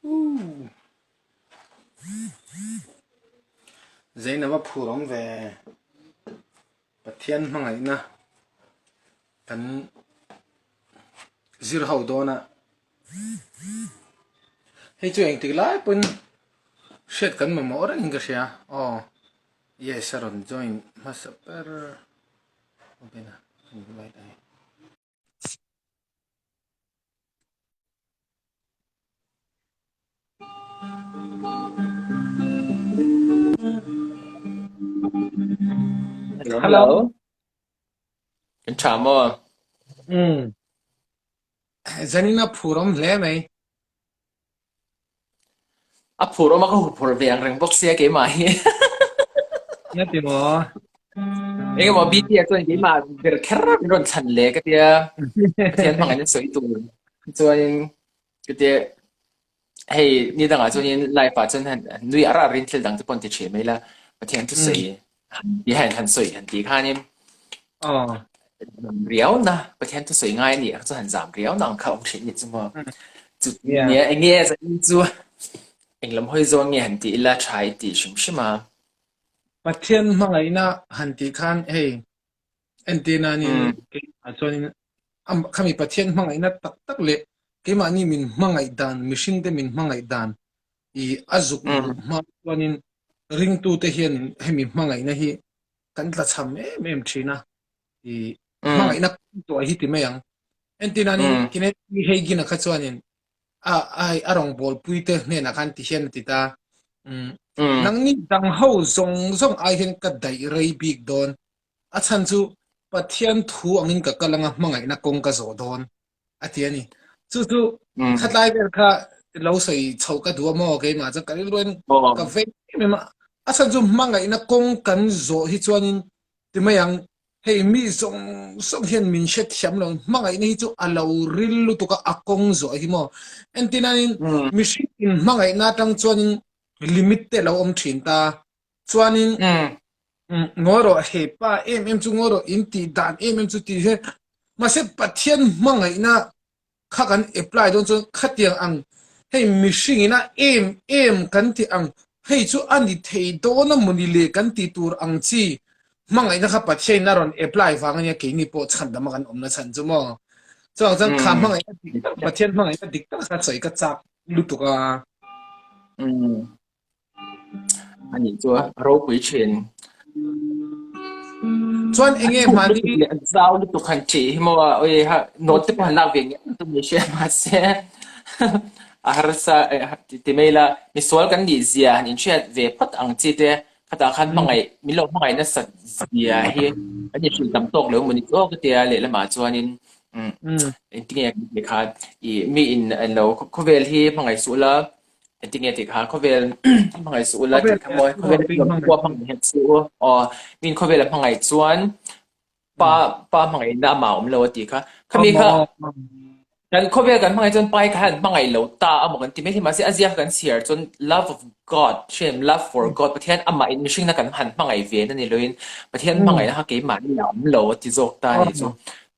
Ooh. Zain ava phur awm ve. Pathian hmangaihna kan zir ho dawn a. Hei chu engtik lai pawn hriat kan mamawh reng in ka hria. Aw yes a rawn join hmasa ber. Open a invite a ni. Hello. Hello. Kan tha maw? Mm. Zanin a phur awm hle mai. A phur awm a ka huphur ve ang reng bawk sia keimah hi. Nga ti maw? Engemaw BT ah chuan keimah ber kher min rawn chhan le ka tia. Pathian hmangin a sawi tur. Chuanin ka tia hei ni dangah chuanin live ah chuan han nui ar ar in thil dang te pawh an ti thin mai la. Pathian thusawi han ti han han sawi han ti khanin Aw. zam riau na Pathian thusawi ngai a nih ang chu han zam riau na ang kha awm thin nih chu maw. Chu Yeah. nia enge zanin chu englam hawi zawn nge han ti ila tha i ti hrim hrim a. Pathian hmangaihna han tih khan hei entir nanin Mm. keimah chuanin am- khami Pathian hmangaihna tak tak leh keimahni min hmangaih dan mihringte min hmangaih dan i a zuk Mm. luh hma chuanin ringtute hianin hemi hmangaihna hi kan tlachham em em thin a i Mm. hmangaihna tuah hi ti mai ang. Entir nanin Mm. Kenneth E. Hagin a kha chuanin a a a rawngbawl puite hnenah khan ti hian a ti ta um Mm. nangni dang ho zawng zawng ai hian ka daih rei bik dawn a chhan chu Pathian thu angin ka kal anga hmangaihna kawng ka zawh dawn a ti a ni. Chu chu Mm. khatlai vel kha lo sawi chhoh ka duh a maw keimah chuan ka rilruin Aw. ka vei em em a. A chhan chu hmangaihna kawng kan zawh hi chuanin ti mai ang hei mi zawng zawng hian min hrethiam lo hmangaihna hi chu a lo ril lutuk a a kawng zawh hi maw. Entinain Mm. mihring in hmangaihna atang chuanin limit te a lo awm thin ta. Chuanin Mm. Ngawi rawh he pa em em chu ngawi rawh in tih dan em em chu tih hi mahse Pathian hmangaihna kha kan apply dawn chuan khatiang ang hei mihring ina em em kan tih ang hei chu a ni thei dawn a mawni le kan tih tur ang chi hmangaihna kha Pathian in a rawn apply vang ania keini pawh chhandam a kan awmna chhan chu maw chuvang chuan kha hmangaihna dik tak Pathian hmangaihna dik tak kha sawi ka chak lutuk a. Ani chu a ropui thin. Chuan enge A thuk hmani lutuk leh a zau lutuk han ṭih hi maw oi ha note te pawh han lak ve nge tum ni hria mahse a harsa ti mai ila misual kan nih zia han inhriat ve phawt ang chi te khatah khan hmangaih min lo hmangaih nasat zia hi kan inhrilh tam tawk lo emaw ni chu aw ka tia lehlamah chuanin engtinge kan tih kha ih mi in an lo khawvel hi hmangaih suh ula Engtin nge tih kha khawvel hmangaih suh ula tih kha mawi khawvel khua hmangaih hian suh u aw min khawvel a hmangaih chuan pa pa hmangaihna amah awm lo a tih kha khami kha kan khawvel kan hmangaih chuan pai kha han hmangaih lo ta amaw kan ti mai thei mahse a ziak kan chhiar chuan love of God hriam love for God Pathian amah in mihringna kan han hmangaih ve na ni loin Pathian hmangaihna kha keimahni a awm lo a ti zawk ta a nih chu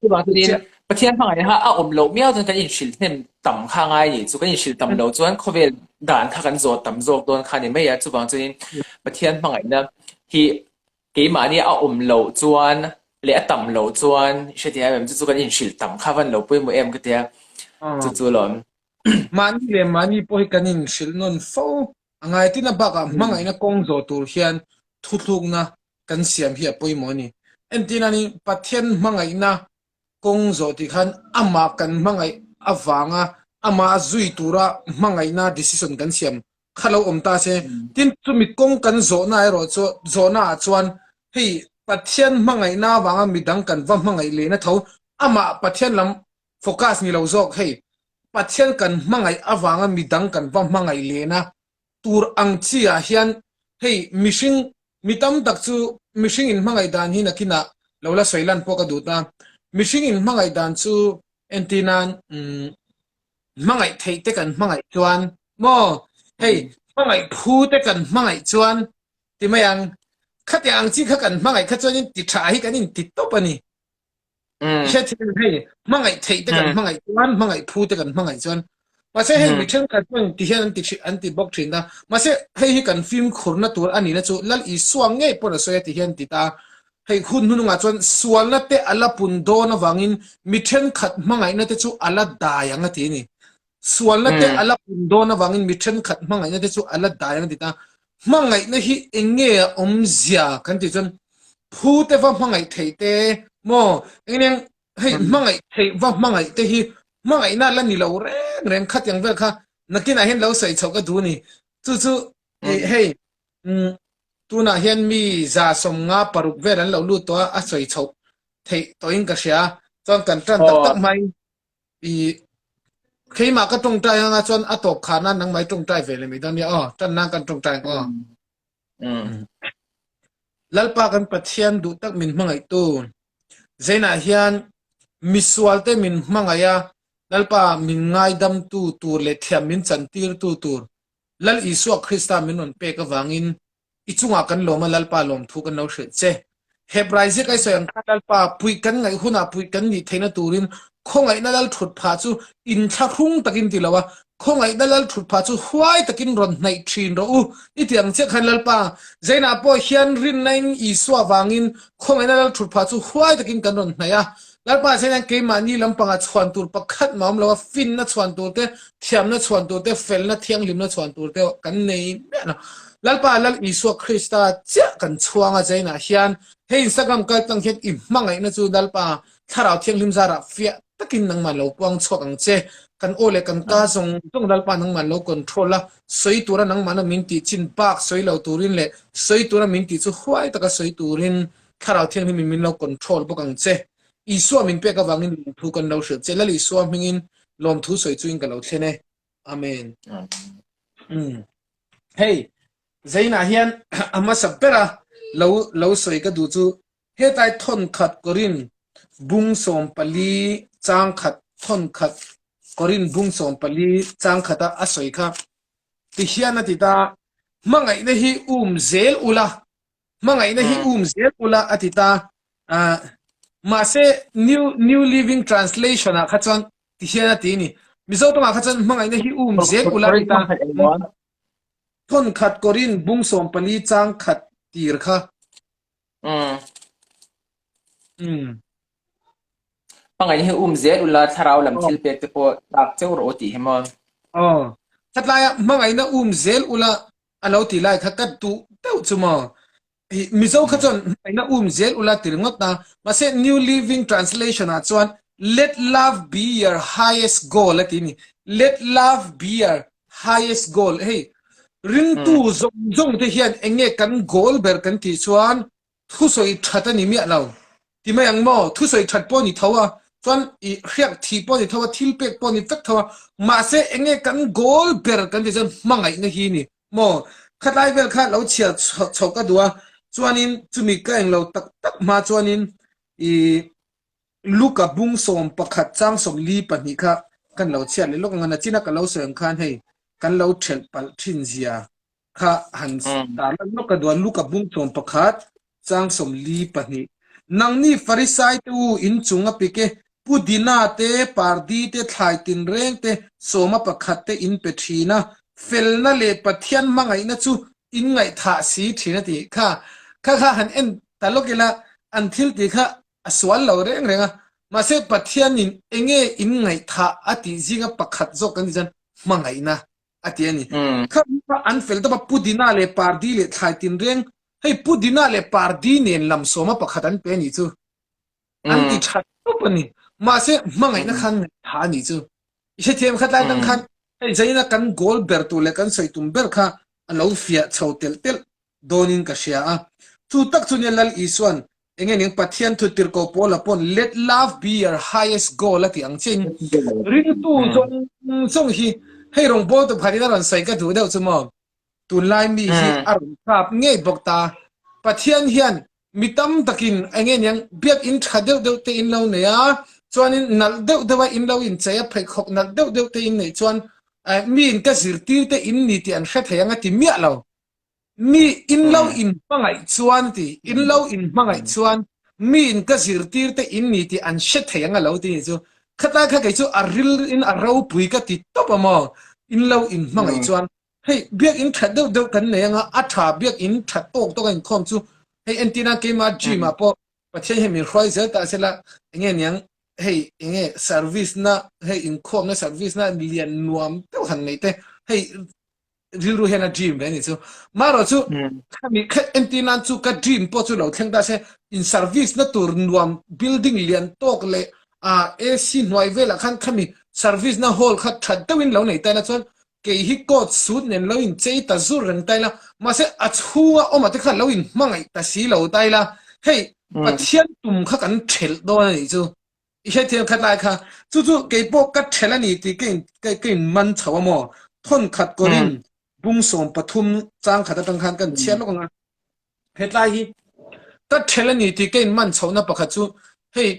chuvang chuanin Pathian hmangaih kha a awm loh miau chuan kan inhrilh hnem tam kha ngai nih chu. Kan inhrilh tam lo chuan khawvel dan kha kan zawh tam zawk dawn kha ni mai a. Chuvang chuanin Pathian hmangaihna hi keimahni a awm loh chuan leh a tam loh chuan i hrethiam em? Chu chu kan inhrilh tam kha van lo pawimawh em ka tia. Chu chu lawm. Mahni leh mahni pawh hi kan inhrilh nawn fo a ngai. Tina bakah hmangaihna kawng zawh tur hian thuthlukna kan siam hi a pawimawh a ni. Entirna ni Pathian hmangaihna kawng zawh tih khan amah kan hmangaih avanga amah zui tura hmangaihna decision kan siam kha lo awm ta se. Tin, chumi kawng kan zawhna erawh chu zawhna ah chuan hei Pathian hmangaihna avanga midang kan va hmangaih lehna tho amah Pathian lam focus ni lo zawk hei Pathian kan hmangaih avanga midang kan va hmangaih lehna tur ang chi ah hian hei mihring mi tam tak chu mihring in hmangaih dan hi nakinah lo la sawi lan pawh ka duh ta. Mihring in hmangaih dan chu entir nan umm hmangaih theih te kan hmangaih chuan maw hei hmangaih phu te kan hmangaih chuan ti mai ang khatiang ang chi kha kan hmangaih kha chuan in ti tha hi kan in ti tawp a ni. Hriathiam hei hmangaih theih te kan hmangaih chuan hmangaih phu te kan hmangaih chuan. Mahse hei mi thenkhat chuan ti hian an ti thin an ti bawk thin a. Mahse hei hi kan fimkhurna tur a nihna chu Lal Isua ngei pawn a sawi a ti hian ti ta. Hei hun hnunungah chuan sualna te a la pun dawn avangin mi thenkhat hmangaihna te chu a la dai ang a ti a ni. Sualna te a la pun dawn avangin mi thenkhat hmangaihna te chu a la dai ang a ti ta. Hmangaihna hi eng nge a awmzia kan tih chuan phu te va hmangaih theih te maw engin hei hmangaih theih va hmangaih te hi hmangaihna la ni lo reng reng khatiang vel kha nakinah hian lo sawi chhoh ka duh a ni. Chu chu hei tunah hian mi 156 vel an lo lut tawh a, a sawi chhoh theih tawhin ka hria. Chuan kan tan tak tak mai i keimah ka tawngtai anga chuan a tawp khar nan nangmah i tawngtai ve leh mai dawn nia aw tan nan kan tawngtai ang aw. Lalpa kan Pathian duh tak min hmangaihtu Zainah hian misualte min hmangaih a, Lalpa min ngaidamtu tur leh thiam min chantirtu tur Lal Isua Krista min rawn pek avangin i chungah kan lawm a, Lalpa lawmthu kan lo hrilh che. Hebrai ziak ai sawi ang khan Lalpa puih kan ngaih hunah puih kan nih theihna turin khawngaihna Lal thut phah chu inthlahrung takin ti lo a, Khawngaihna lal thut phah chu huai takin rawn hnaih thin rawh u. I ti ang chiah khan Lalpa, Zainah pawh hian rinnain Isua vangin khawngaihna lal thut phah chu huai takin kan rawn hnaih a. Lalpa Zaina'n keimahni lampangah chhuan tur pakhat mah awm lo a, finna chhuan tur te, thiamna chhuan tur te, felna thianghlimna chhuan tur te kan nei miah lo. Lalpa Lal Isua Krista chiah kan chhuang a Zainah hian hei Instagram kaltlang hian i hmangaihna chu Lalpa Thlarau Thianghlim zarah fiah takin nangmah lo puang chhuak ang che. Kan aw leh kan ka zawng zawng Lalpa nangmah lo control a, sawi tura nangmahna min tih chin bak sawi lo turin leh sawi tura min tih chu huai taka sawi turin Thlarau Thianghlimin min lo control bawk ang che. Isua min pek avangin lawmthu kan lo hrilh che. Lal Isua hmingin lawmthu sawi chuin ka lo thlen e. Amen. Umm. Hei, Zainah hian a hmasa bera lo lo sawi ka duh chu Hetlai thawnkhat Korin bung 14 chang khat thawnkhat Korin bung 14 chang khata a sawi kha tihian a ti ta, Hmangaihna hi um zel ula, hmangaihna hi um zel ula a ti ta. Mahse New New Living Translation ah kha chuan tihian a ti a ni. Mizo tawngah kha chuan hmangaihna hi um zel ula a ti ta. Thawnkhat Korin bung 14 chang khat tir kha. Mm. Mm. Pangai hi um zel ula thlarau lam thil pek te pawh tak cheu rawh tih hi maw. Aw. Khatlaia hmangaihna um zel ula a lo ti lai kha ka duh deuh chu maw. Mizo kha chuan hmangaihna um zel ula ti ringawt a, mahse New Living Translation ah chuan let love be your highest goal a ti ni. Let love be your highest goal hei ringtu zawng zawng te hian eng nge kan goal ber kan tih chuan thusawi that a ni miah lo ti mai ang maw thusawi that pawh a ni tho a chuan i hriak thih pawh a ni tho a thil pek pawh a ni vek tho a mahse eng nge kan goal ber kan tih chuan hmangaihna hi a ni maw khatlai vel kha lo chhiar chhoh ka duh a chuanin chumi ka englo tak tak hma chuanin i Luka bung 11 chang 42 kha kan lo chhiat leh lawk ang a, nachina ka lo sawi ang khan hei kan lo thelh palh thin zia kha han tar lan lawk ka duh a, Luka bung 11 chang 42 Nangni Farisai te u in chung a pik e, Pudina te, Pardi te, thlai tinreng te, sawma pakhat te in pe thin a, felna leh Pathian hmangaihna chu in ngaihthah si thin a tih kha kha kha han en ta lawk ila an thil tih kha A sual lo reng reng a, mahse Pathianin enge in ngaihthah a tih zinga pakhat zawk kan tih chuan hmangaihna a ti a ni. Kha kha an fel tawp a, Pudina leh Pardi leh thlai tinreng, hei Pudina leh Pardi nen lam sawma pakhat an pe a nih chu. An ti tha tawp a ni. Mahse hmangaihna khan ngaihthah a nih chu. I hrethiam khat lai tang khan hei zaina kan goal ber tur leh kan sawi tum ber kha a lo fiah chho telh telh dawnin ka hria a. Chu tak chu nia Lal Isua'n enge ning Pathian thu tirhkoh Paula pawn let love be your highest goal a tih ang chiahin ringtu zawng zawng hi hei rawngbawltu pakhatin a rawn sawi ka duh deuh chu maw tunlai mi hi a rawn kap ngei bawk ta. Pathian hian mi tam takin enge niang biakinn tha deuh deuh te in lo nei a chuanin nalh deuh deuh a in lo inchei a pheikhawk nalh deuh deuh te in neih chuan miin ka zirtir te in ni tih an hre thei ang a ti miah lo. Mi in lo in hmangaih chuan ti, in lo in hmangaih chuan mi in ka zirtir te in ni tih an hre thei ang a lo ti ni chu. Khatlai kha kei chu a ril in a ropui ka ti tawp a maw? In lo in hmangaih chuan hei biakinn that deuh deuh kan nei anga a tha biakinn that tawk tawk a inkhawm chu hei entirna keimah gym ah pawh Pathian hian min hruai zel ta sela enge niang hei enge service na hei inkhawmna service na lian nuam deuh han nei te hei rilru hian a dream ve ni chu marawh chu khami kha entir nan chu ka dream pawh chu lo thleng ta se in service na tur nuam building lian tawk leh a AC hnuai velah khan khami service na hall kha that deuhin lo nei ta ila chuan kei hi coat suit nen lo in chei ta zur reng ta ila mahse a chhunga awm te kha lo in hmangaih ta si lo ta ila hei Pathian tum kha kan thelh dawn a nih chu I hrethiam khat lai kha chu chu kei pawh ka thelh a ni tih ka in ka in man chho a maw? Thawn khat kawrin bung 13 chang khat atang khan kan chhiat lawk ang a. Hetlai hi ka thelh a ni tih ka in man chhohna pakhat chu hei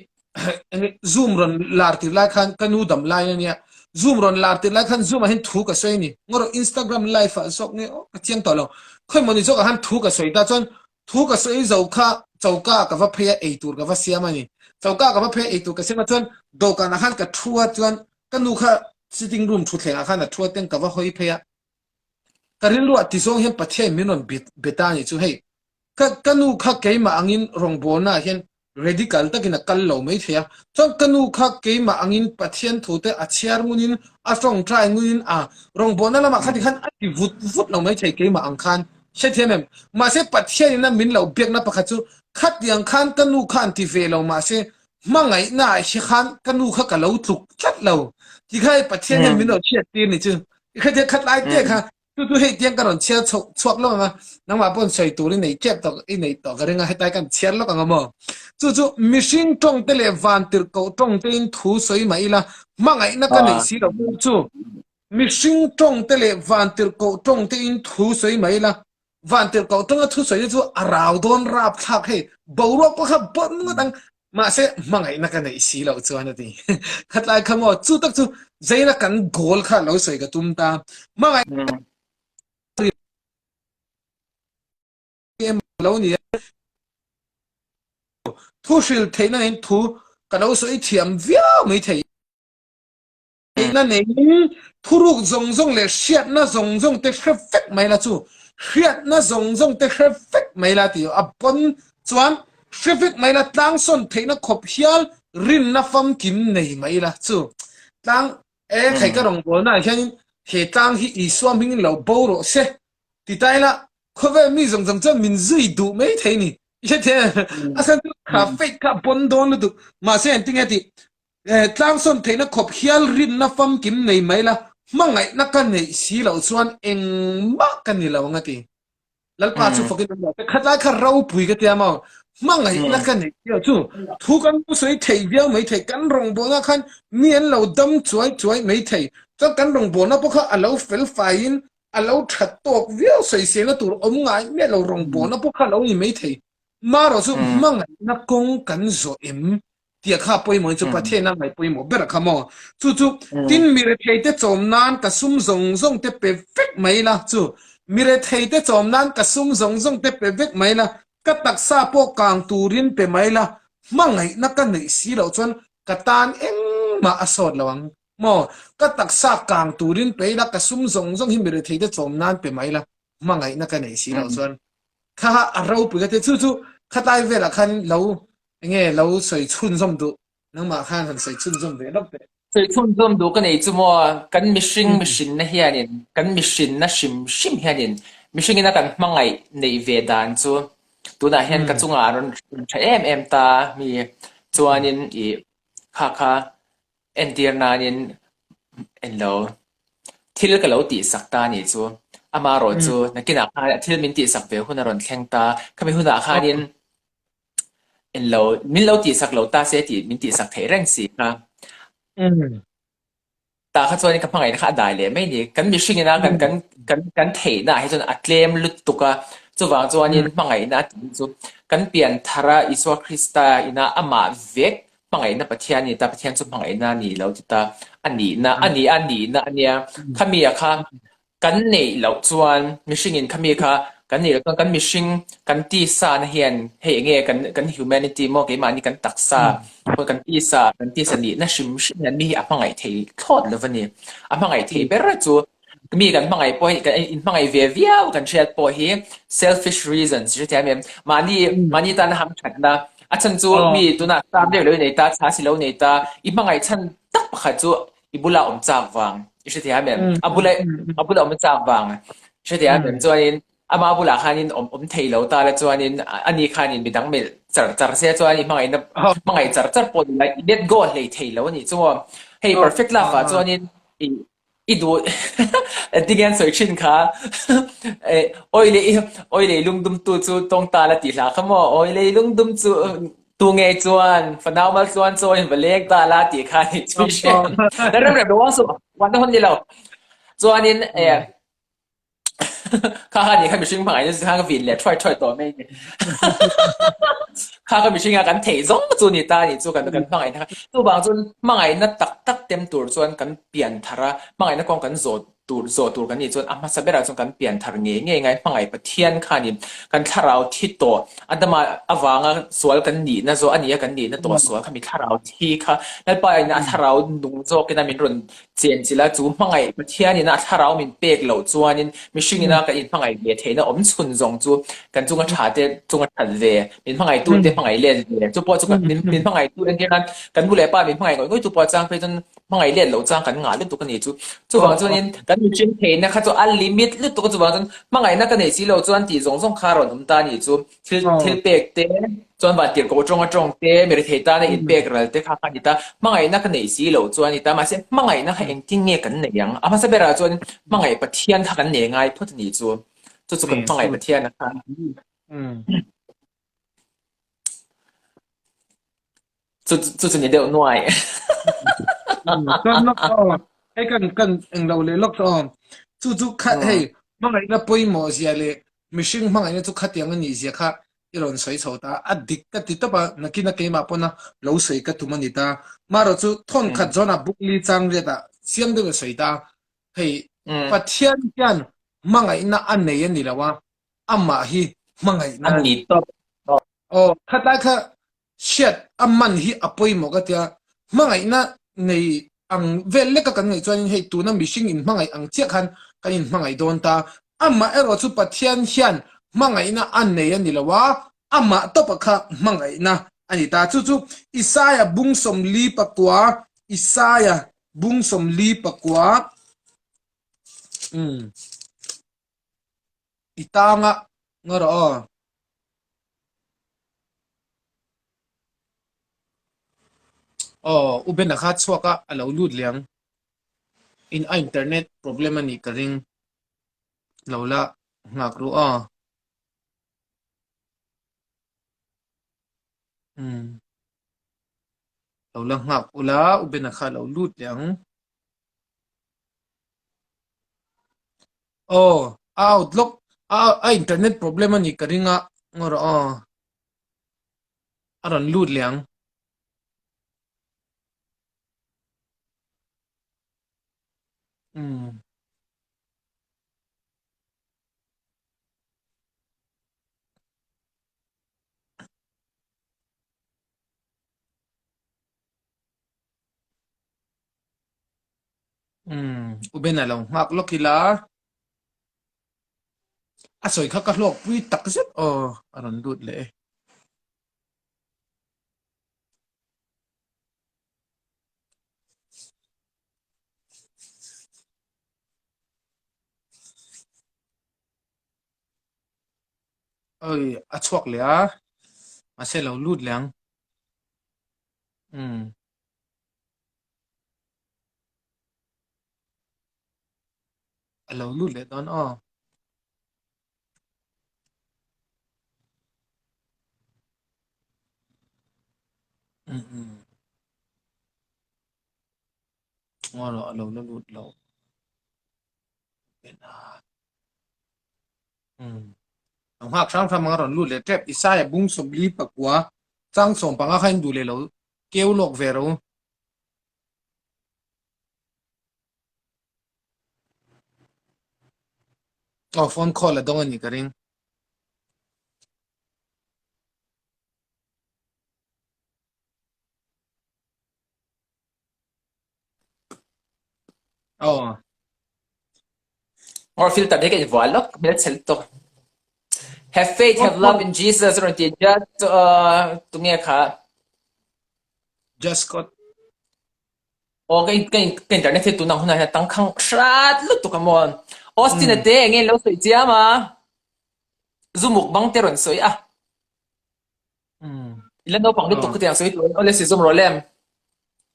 Zoom rawn lar tir lai khan ka nu dam lai a nia. Zoom rawn lar tir lai khan Zoom ah hian thu ka sawi a ni. Ngaw Instagram live ah zawk nge aw ka chiang tawh lo. Khawi mawni zawk ah khan thu ka sawi ta chuan Thu ka sawi zo kha choka ka va phei a, ei tur ka va siam a ni. Choka ka va phei a, ei tur ka siam a chuan dawhkanah khan ka thu a chuan ka nu kha sitting room thutthlengah khan a thu a ten ka va hawi phei a. Ka rilruah tizawng hian Pathian min rawn be ta a ni chu hei ka ka nu kha keimah angin rawngbawlnaah hian Radical takin a kal lo mai thei a. Chuan ka nu kha keimah angin Pathian thute a chhiar ngunin, a tawngtai ngunin a rawngbawlna lamah kha tikhan a ti vut vut lo mai thei keimah ang khan. Hrethiam em? Mahse Pathianin a min lo biakna pakhat chu khatiang khan ka nu kha an ti ve lo mahse hmangaihna ah hi khan ka nu kha ka lo tluk tlat lo ti kha hei Pathian hian min lo hriattir ni chu. I hrethiam khat lai te kha Chu chu hei tiang ka rawn chhiar chhoh chhuak lawk ang a, nangmah paw'n sawi tur i nei tep tawh i nei tawh ka ring a, hetlai kan chhiar lawk ang a maw? Chu chu mihring tawng te leh vantirhkoh tawng te in thu sawi mah ila hmangaihna ka neih si lo chu chu mihring tawng te leh vantirhkoh tawng te in thu sawi mah ila vantirhkoh tawnga thu sawi te chu a rau dawn rap thlak hei boruak pawh kha bawt ngawt ang Mahse, hmangaihna ka neih si loh chuan a ti. Khatlai kha maw, chu tak chu Zaina kan goal kha lo sawi ka tum ta. Hmangaihna lo ni a, thu hrilh theihna in thu ka lo sawi thiam viau mai thei. Theihna neiin thuruk zawng zawng leh hriatna zawng zawng te hre vek mai la chu hriatna zawng zawng te hre vek mai la tih a pawn chuan hre vek mai la tlangsawn theihna khawp hial rinna famkim nei mai la chu tlang e thei ka rawngbawlna ah hianin he tlang hi Isua hmingin lo bo rawh se ti ta ila khawvel mi zawng zawng chuan min zui duh mai thei ni i hrethiam em a chhan chu kha faith kha a pawn dawn lutuk mahse engtin nge tih Tlangsawn theihna khawp hial rinna famkim nei mai la, hmangaihna ka neih si loh chuan engmah ka ni lo ang a ti. Lalpa chu fakin awm lo te khatlai kha ropui ka tia maw? Hmangaihna ka neih si loh chu thu kan lo sawi thei viau mai thei, kan rawngbawlna khan mi an lo dam chuai chuai mai thei, chuan kan rawngbawlna pawh kha a lo fel faiin a lo that tawk viau sawiselna tur awm ngai miah lo rawngbawlna pawh kha a lo ni mai thei. Marawh chu hmangaihna kawng kan zawh em tia kha pawimawh in chu Pathian a ngaih pawimawh ber a kha maw? Chu chu tin mi rethei te chawm nan ka sum zawng zawng te pe vek mai la chu mi rethei te chawm nan ka sum zawng zawng te pe vek mai la ka taksa pawh kang turin pe mai la hmangaihna ka neih si loh chuan ka tan engmah a sawt lo ang maw? Ka taksa kang turin pe ila ka sum zawng zawng hi mi rethei te chawm nan pe mai la hmangaihna ka neih si loh chuan kha a ropui ka ti chu chu khatlai velah khan lo Enge lo sawi chhunzawm duh? Nangmah khan han sawi chhunzawm ve lawk teh. Sawi chhunzawm duh ka nei chu maw, kan mihring mihrinna hianin, kan mihrinna hrim hrim hianin mihringina kan hmangaih neih ve dan chu tunah hian ka chungah a rawn tha em em ta mi chuanin ih kha kha entir nanin englo thil ka lo tihsak ta nih chu amaherawh chu nakinah khan thil min tihsak ve hun a rawn thleng ta khami hunah khanin Englo, min lo tihsak lo ta se tih min tihsak theih reng si kha. Tah kha chuan ka hmangaihna kha a dai leh mai ni. Kan mihring ina kan kan kan kan theihna ah hi chuan a tlem lutuk a. Chuvang chuanin hmangaihna a tih chu kan pian thar a Isua Krista ina amah vek hmangaihna Pathian a ni ta, Pathian chu hmangaihna a ni lo ti ta. A nihna a ni a nihna a nia. Khami ah kha kan neih loh chuan mihringin khami kha. Kan nih loh chuan kan mihring kan tisa na hian hei enge kan kan humanity maw keimahni kan taksa pawh kan tisa kan tisa nihna hrim hrim hian mi hi a hmangaih thei thlawt lo a ni. A hmangaih thei ber chu mi kan hmangaih pawh hi kan inhmangaih ve viau kan hriat pawh hi selfish reasons hrethiam em? Mahni mahni tana hamthatna a chhan chu mi tunah sam deuh lo i nei ta, chha si lo nei ta, i hmangaih chhan tak pakhat chu i bula awm chak vang i hrethiam em? A bula a bula awm chak vang i hrethiam em? Chuanin ama bulah khanin awm awm thei lo ta la chuanin ani khanin midang melh char char se chuan i hmangaihna hmangaih char char pawh ni la i let go hlei thei lo a nih chu maw. Hei perfect love ah chuanin i i duh engtin nge an sawi thin kha awi leh awi lei lungdumtu chu tawng ta la tih hla kha maw awi lei lungdum chu Tu nge chuan fanau mal tluan chaw in va leng ta la tih kha ni chu hre. Na rem rem lo su wan na hun ni lo. Chuanin eh kha kha ni kha mihring hmangaih na chu kha ka vin leh thuai thuai tawh mai ni. Kha kha mihring a kan theih zawng chu ni ta ni chu kan kan hmangaih na kha. Chuvang chuan hmangaihna tak tak tem tur chuan kan pian thar a, hmangaihna kawng kan zawh tur zawh tur kan nih chuan a hmasa berah chuan kan pian thar ngei ngei ngai hmangaih Pathian khanin kan thlarau thi tawh Adama avanga sual kan nihna zawh a nia kan nihna tawh sual kha mi thlarau thi kha Lalpa in a thlarau nung zawkin a min rawn chen chilh a chu hmangaih Pathianin a thlarau min pek loh chuanin mihring ina kan inhmangaih ve theihna awm chhun zawng chu kan chunga tha te chunga that ve min hmangaihtu te hmangaih let ve chu pawh chu min min hmangaihtu entir nan kan nu leh pa min hmangaih ngawih ngawih tu pawh chang phei chuan hmangaih let loh chang kan ngah lutuk a ni chu. Chuvang chuanin kan mihring theihna kha chu a limit lutuk a chuvang chuan hmangaihna ka nei si lo chuan tih zawng zawng kha a rawn awm ta a ni chu. Thil thil pek te chuan van tirhkoh tawng atawng te mi rethei tana inpek ral te kha kha a ni ta. Hmangaihna ka nei si lo chuan a ni ta. Mahse hmangaihna kha engtin nge kan nei ang? A hmasa berah chuan hmangaih Pathian kha kan nei ngai phawt a ni chu. Chu chu kan hmangaih Pathian a kha. Chu chu chu ni deuh nuai. Chuan lawk aw, hei kan kan englo leh lawk aw. Chu chu kha hei hmangaihna pawimawh zia leh mihring hmangaihna chu khatiang a nih zia kha i rawn sawi chho ta. A dik ka ti tawp a, nakina keimah pawna lo sawi ka tum a ni ta. Marawh chu thawn khat zawnah book li chang riatah siam deuh a sawi ta. Hei Pathian hian hmangaihna a nei a ni lo a, amah hi hmangaihna a ni tawp. Aw, khatlai kha hriat a man hi a pawimawh ka tia, hmangaihna nei ang vel leka kan ngaih chuanin hei tuna mihring inhmangaih ang chiah khan kan inhmangaih dawn ta. Amah erawh chu Pathian hian hmangaihna a nei a ni lo a, amah tawpa kha hmangaihna a ni ta. Chu chu Isaia bung 44, Isaia bung 44, umm i tanga ngaw rawh aw. Aw, U Bena kha chhuak a, a lo lut leh ang. In a internet problem a nih ka ring. Lo la nghak ru aw. Umm. Lo la nghak ula, U Bena kha a lo lut leh ang. Aw, a out lawk a a internet problem a nih ka ring a ngaw rawh aw. A rawn lut leh ang. Umm. Umm, U Bena lo nghak lawk ila. A sawi kha ka hlawk pui tak zet aw a rawn lut leh e. Oi, a chhuak leh a, mahse lo lut leh ang. Umm. A lo lut leh dawn aw. Umm umm. Ngaw rawh a lo la lut lo. Umm. Lo nghak hrang hrang anga rawn lut leh tep. Isaiah bung 49 chang 15 kha in duh leh lo keu lawk ve ro. Aw phone call a dawng a nih ka ring. Or filter te ka invuah lawk hmelchhe lutuk. Have faith, have love in Jesus rawn ti just uh, tunge kha? Just Scott. Aw ka ka ka internet hi tunang hunah hian tangkhang hrat lutuk a maw. Austin a te enge lo sawi chiam a. Zumuk bang te rawn sawi a. I la naupang lutuk khatiang sawi tur awle si zawm rawh lem.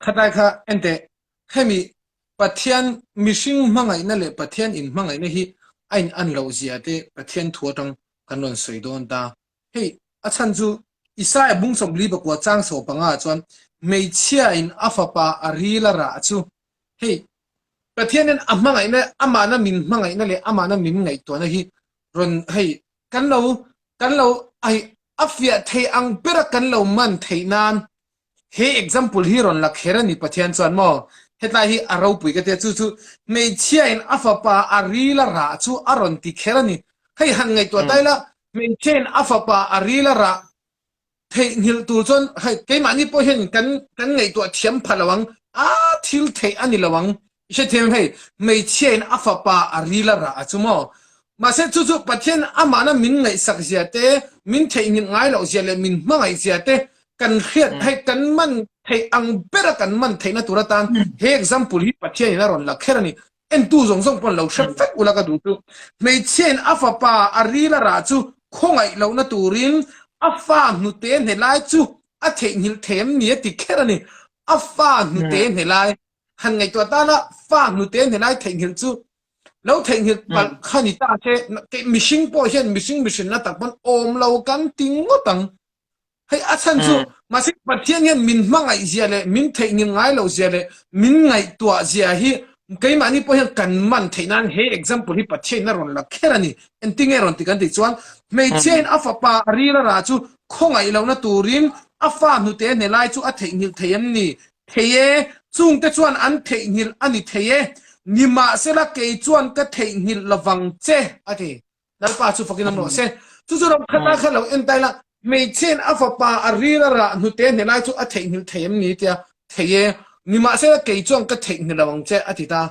Khatlai kha ente hemi Pathian mihring hmangaihna leh Pathian in hmangaihna hi a in an loh zia te Pathian thu atang kan rawn sawi dawn ta. Hei a chhan chu Isaia bung 44 chang 15 ah chuan hmeichhia in a fapa a ril a rah chu hei Pathian in a hmangaihna amahna min hmangaihna leh amahna min ngaihtuahna hi rawn hei kan lo kan lo ai a fiah thei ang bera kan lo man theih nan he example hi rawn la kher a ni Pathian chuan maw hetlai hi a ropui ka tia chu chu hmeichhia in a fapa a ril a rah chu a rawn ti kher a ni hei han ngaihtuah tai la hmeichhia in a fapa a ril a rah Theihnghilh tur chuan hei keimahni pawh hian kan kan ngaihtuah thiam pha lo ang, a thil theih a ni lo ang. I hrethiam em hei, hmeichhiain a fapa a ril a rah a chu maw? Mahse chu chu Pathian amahna min ngaihsak zia te, min theihnghilh ngai loh zia leh min hmangaih zia te kan hriat hei kan man theih ang bera kan man theihna tur atan he example hi Pathianin a rawn la kher a ni. Entu zawng zawng pawn lo hre vek ula ka duh chu. Hmeichhiain a fapa a ril a rah chu khawngaih lohna turin a fa hnute hne lai chu a theihnghilh thei em ni a ti kher a ni. A fa hnute hne lai han ngaihtuah tana fa hnute hne lai theihnghilh chu lo theihnghilh palh kha ni ta se mihring pawh hian mihring mihrinna tak pawn awm lo kan ti ngawt ang. Hei a chhan chu mahse Pathian hian min hmangaih zia leh min theihnghilh ngai loh zia leh min ngaihtuah zia hi keimahni pawh hian kan man theih nan he example hi Pathian in a rawn la kher a ni. Engtinge rawn ti kan tih chuan hmeichhia in a fapa a ril a rah chu khawngaih lohna turin a fa hnute hne lai chu a theihnghilh thei em ni? Thei e, chungte chuan an theihnghilh a ni thei e. Nimahsela kei chuan ka theihnghilh lovang che a ti. Lalpa chu fakin awm rawh se. Chu chu ram khata kha lo en tai la, hmeichhiain a fapa a ril a rah hnute hne lai chu a theihnghilh thei em ni tia thei e, nimahsela kei chuan ka theihnghilh lo ang che a ti ta.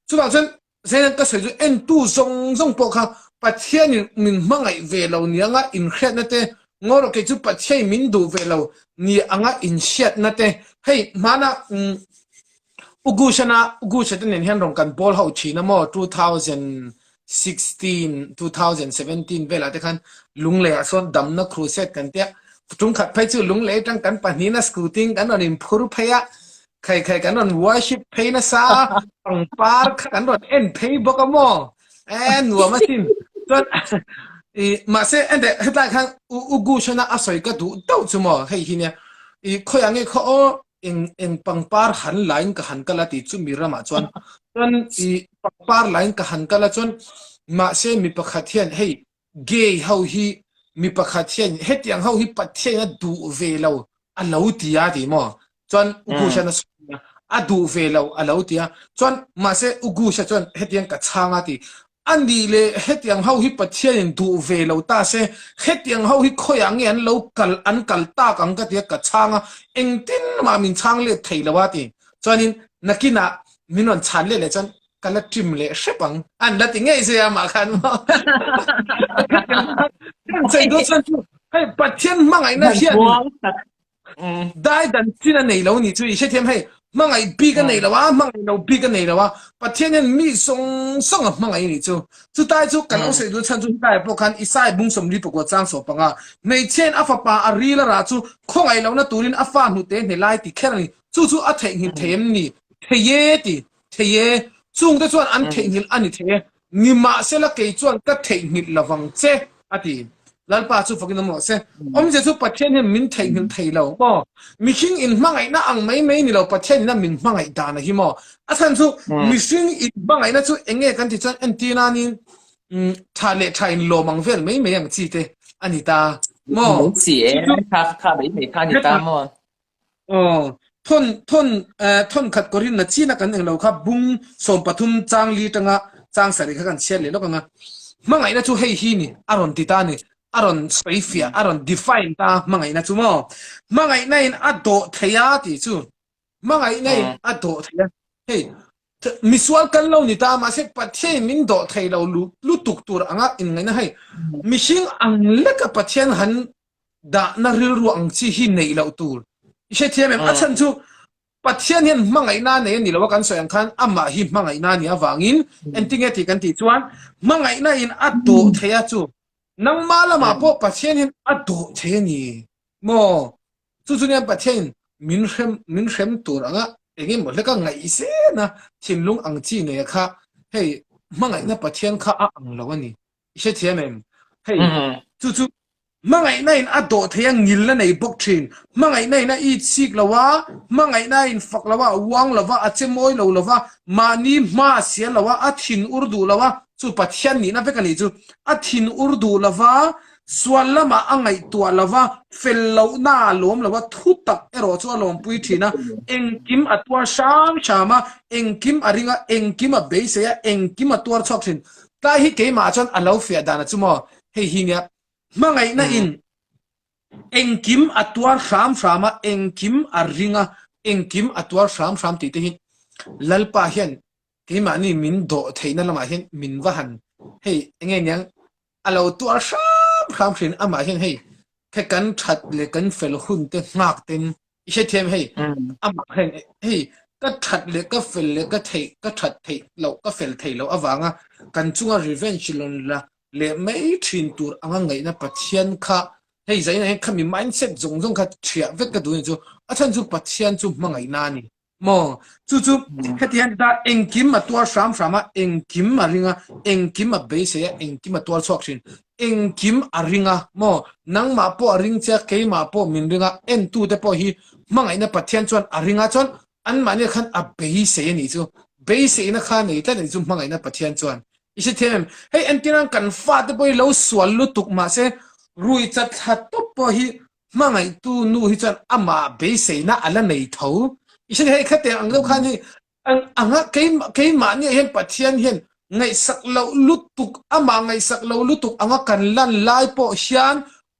Chuvang chuan Zainan ka sawi chu entu zawng zawng pawh kha Pathianin min hmangaih ve lo ni anga inhriatna te, ngaw rawh kei chu Pathiain min duh ve lo ni anga inhriatna te, hei hmana Ugushana Ugusha te nen hian rawn kan bawl ho thin a maw 2016 2017 velah te khan Lunglei ah sawn damna crusade kan tia tum khat phei chu Lunglei atang kan pahnih na scooty in kan rawn in phur phei a khai khai kan rawn worship phei nasa a pangpar kha kan rawn en phei bawk a maw e nuam asin chuan i mahse ente hetlai khan Ugushana a sawi ka duh deuh chu maw hei hi nia i khawiah nge khaw aw eng eng pangpar han lain ka han kal a ti chu mi ramah chuan chuan i pangpar lain ka han kal a chuan mahse mi pakhat hian hei gay ho hi mi pakhat hian hetiang ho hi Pathian a duh ve lo a lo ti a ti maw chuan Ugushan a sawi a a duh ve lo a lo ti a chuan mahse Ugusha chuan hetiang ka chhang a ti A nih leh hetiang ho hi Pathianin duh ve lo ta se, hetiang ho hi khawiah nge an lo kal an kal tak ang ka ti a, ka chhang a, engtin mah min chhang let thei lo a ti. Chuanin nakinah min rawn chhan let leh chuan ka la trim leh hrep ang, an la ti ngei zui a mah khan maw. Hetiang khan sawi duh chuan chu hei Pathian hmangaihna hian Dai dan chin a nei lo ni chu i hrethiam hei hmangaih bik a nei lo a hmangaih lo bik a nei lo a Pathian hian mi zawng zawng a hmangaih ni chu chutai chu kan lo sawi duh chhan chu hetlai pawh khan Isai bung 44 chang 15 hmeichhiain a fapa a ril a rah chu khawngaih lohna turin a fa hnute hne lai ti kher a ni chu chu a theihnghilh thei em ni thei e ti thei e chungte chuan an theihnghilh a ni thei e Nimahsela kei chuan ka theihnghilh lovang che, a ti. Lalpa chu fakin awm rawh se. Awmzia chu Pathian hian min theihnghilh thei lo maw? Mihring inhmangaihna ang mai mai ni lo, Pathian ina min hmangaih dan a hi maw? A chhan chu mihring inhmangaihna chu eng nge kan tih chuan entir nanin tha leh tha in lawm ang vel mai mai ang chi te a ni ta maw? Mai chi e, kha kha mai mai kha a ni ta maw? Aw, thawn thawn eh, thawn khat kawrin na chin a kan eng lo kha bung 13 chang li tanga chang sarih kha kan chhiat leh lawk ang a. Hmangaihna chu hei hi ni, a rawn ti ta a ni. A rawn sawi fiah, a rawn define ta hmangaihna chu maw. Hmangaihna in a dawh thei a tih chu. Hmangaihna in a dawh thei a. Hei. Misual kan lo ni ta mahse Pathian in min dawh thei lo lutuk tur anga inngaihna hei mihring ang leka Pathian han dahna rilru ang chi hi neih loh tur. I hrethiam em? A chhan chu Pathian hian hmangaihna nei a ni lo a kan sawi ang khan amah hi hmangaihna a nih avangin engtinge tih kan tih chuan hmangaihna in a dawh thei a chu nangmah lamah pawh Pathian hian a dawh thei a ni maw? Chu chu nia Pathian in min hrem min hrem tur anga engemaw hleka ngaih zena thinlung ang chi nei a kha hei hmangaihna Pathian kha a ang lo a ni. I hrethiam em? Hei chu chu hmangaihna in a dawh thei a ngilna nei bawk thin. Hmangaihna in a it sik lo a, hmangaihna in fak lo a, a uang lo a, a che mawi lo lo a, mahni hma a sial lo a, a thin ur duh lo a, chu Pathian nihna vek a nih chu. A thin ur duh lo va, Sual lamah a ngaihtuah lo va, fel lohna a lawm lo a, thu tak erawh chu a lawmpui thin a, engkim a tuar hram hram a, engkim a ring a, engkim a beisei a, engkim a tuar chhuak thin. Tlai hi keimah chuan a lo fiah dan a chu maw? Hei hi nia, hmangaihna in engkim a tuar hram hram a, engkim a ring a, engkim a tuar hram hram tih te hi Lalpa hian keimahni min dawh theihna lamah hian min va han hei enge niang a lo tuar hram hram thin amah hian hei khe kan that leh kan fel hun te nghak ten i hrethiam hei amah hian hei ka that leh ka fel leh ka theih ka that theih loh ka fel theih loh avanga kan chunga revenge rawn la leh mai thin tur anga ngaihna Pathian kha hei zaina hian khami mindset zawng zawng kha thiah vek ka duh ni chu a chhan chu Pathian chu hmangaihna a ni. Maw? Chu chu heti hian ta engkim a tuar hram hram a, engkim a ring a, engkim a beisei a, engkim a tuar chhuak thin. Engkim a ring a, maw? Nangmah pawh a ring che a, keimah pawh min ring a, entute pawh hi hmangaihna Pathian chuan a ring a, chuan anmahni khan a beisei a nih chu. Beiseina kha nei tlat a nih chu hmangaihna Pathian chuan. I hre thiam em? Hei entirang kan fate pawh hi lo sual lutuk mahse rui chat thla tawp pawh hi Hmangaihtu nu hi chuan amah beiseina a la nei tho. I hre hei khatiang ang deuh khan hi anga keimahni ah hian Pathian hian ngaihsak loh lutuk, amah ngaihsak lo lutuk anga kan lan lai pawh hian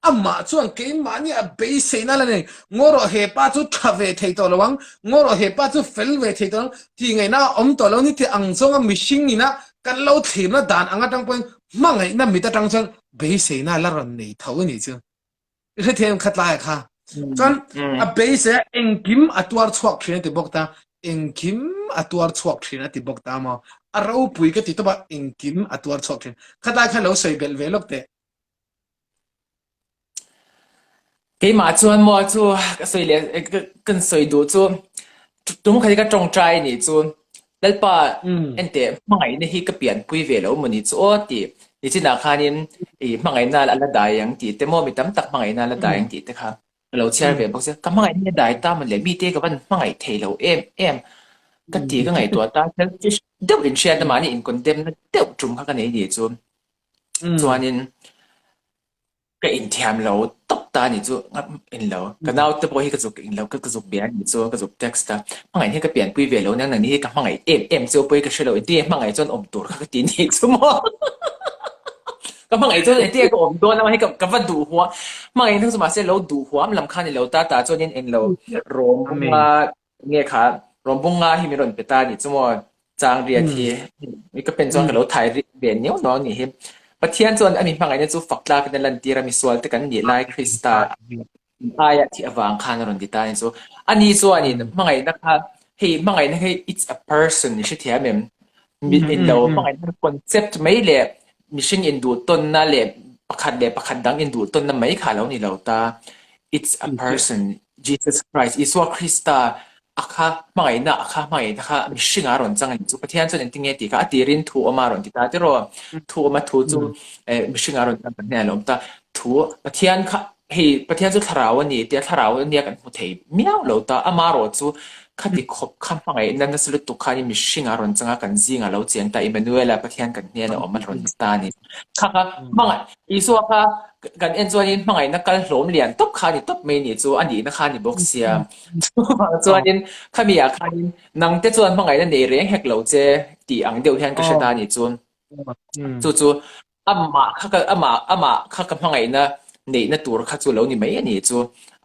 amah chuan keimahni a beiseina a la nei. Ngaw rawh he pa chu tha ve thei tawh lo ang, ngaw rawh he pa chu fel ve thei tawh lo ang, tih ngaihna a awm tawh lo ni tih ang zawnga mihring ina kan lo thlirna dan ang atang pawhin hmangaihna mit atang chuan beiseina a la rawn nei tho a nih chu. I hrethiam khat lai kha. Chuan a base a engkim a tuar chhuak thin a ti bawk ta. Engkim a tuar chhuak thin a ti bawk ta maw. A ropui ka ti tawp a engkim a tuar chhuak thin. Khatlai kha lo sawi belh ve lawk teh. Keimah chuan maw chu ka sawi leh kan sawi duh chu tum khat hi ka tawngtai nih chu Lalpa enteh hmangaihna hi ka pianpui ve lo maw ni chu aw tih nichinah khanin i hmangaihna a la dai ang tih te maw mi tam tak hmangaihna a la dai ang tih te kha ka lo chhiar ve bawk sia. Ka hmangaihna hi a dai ta maw le mite ka van hmangaih thei lo em em ka ti ka ngaihtuah ta selfish deuh inhriatna mahni in condemn na deuh tum kha ka nei ni chu. Chuanin Ka inthiam lo tawp ta a nih chu en lo. Ka naute pawh hi ka zuk in lo ka zuk bia a nih chu ka zuk text a. Hmangaih hi ka pianpui ve lo nia nangni hi ka hmangaih em em chu pawh hi ka hre lo engtin nge hmangaih chuan awm tur kha ka ti nih chu maw. Ka hmangaih chuan engtin nge ka awm dawn a hei ka va duh huam hmangaih chu mahse lo duh huam lam kha a ni lo ta ta chuanin englo rawng bunga Nge kha Rawmbung nga hi min rawn pe ta anih chu maw Chang riat hi ka pen chuan ka lo thai riat ve niau nuau anih hi. Pathian chuan a mi hmangaihna chu fak tlakin a lantir a, misual te kan nih lai Krista aia thih avang khan a rawn ti ta anih chu. Ani chuanin hmangaihna kha hei hmangaihna hi it's a person i hrethiam em? Mi inlo hmangaihna concept mai leh mihring induhtawnna leh pakhat leh pakhat dang induhtawnna mai kha a lo ni lo ta. It's a person Jesus Christ, Isua Krista a kha hmangaihna a kha hmangaihna kha mihringa a rawn chang a ni chu. Pathian chuan engtin nge tih kha a tirin thu awma a rawn ti ta tiraw? Thu awma thu chu mihringa a rawn chang kan hnenah a lo awm ta. Thu Pathian kha hei Pathian chu thlarau a ni tia thlarau a nia kan hmu thei miau lo ta. Amaherawh chu khati khawp kha hmangaihna nasa lutuk khanin mihringa a rawn chang a, kan zingah a lo cheng ta. Emmanuel-a Pathian kan hnenah awm a rawn ti ta a ni. Kha kha hmangaih Isua kha kan en chuanin hmangaihna kal hlawm lian tawp kha a ni tawp mai nih chu a nihna kha a ni bawk sia. Chuvang chuanin khami ah khanin nangte chuan hmangaihna nei reng hek lo che tih ang deuh hian ka hre ta a nih chu. Chu chu amah kha ka amah amah kha ka hmangaihna neihna tur kha chu lo ni mai a nih chu.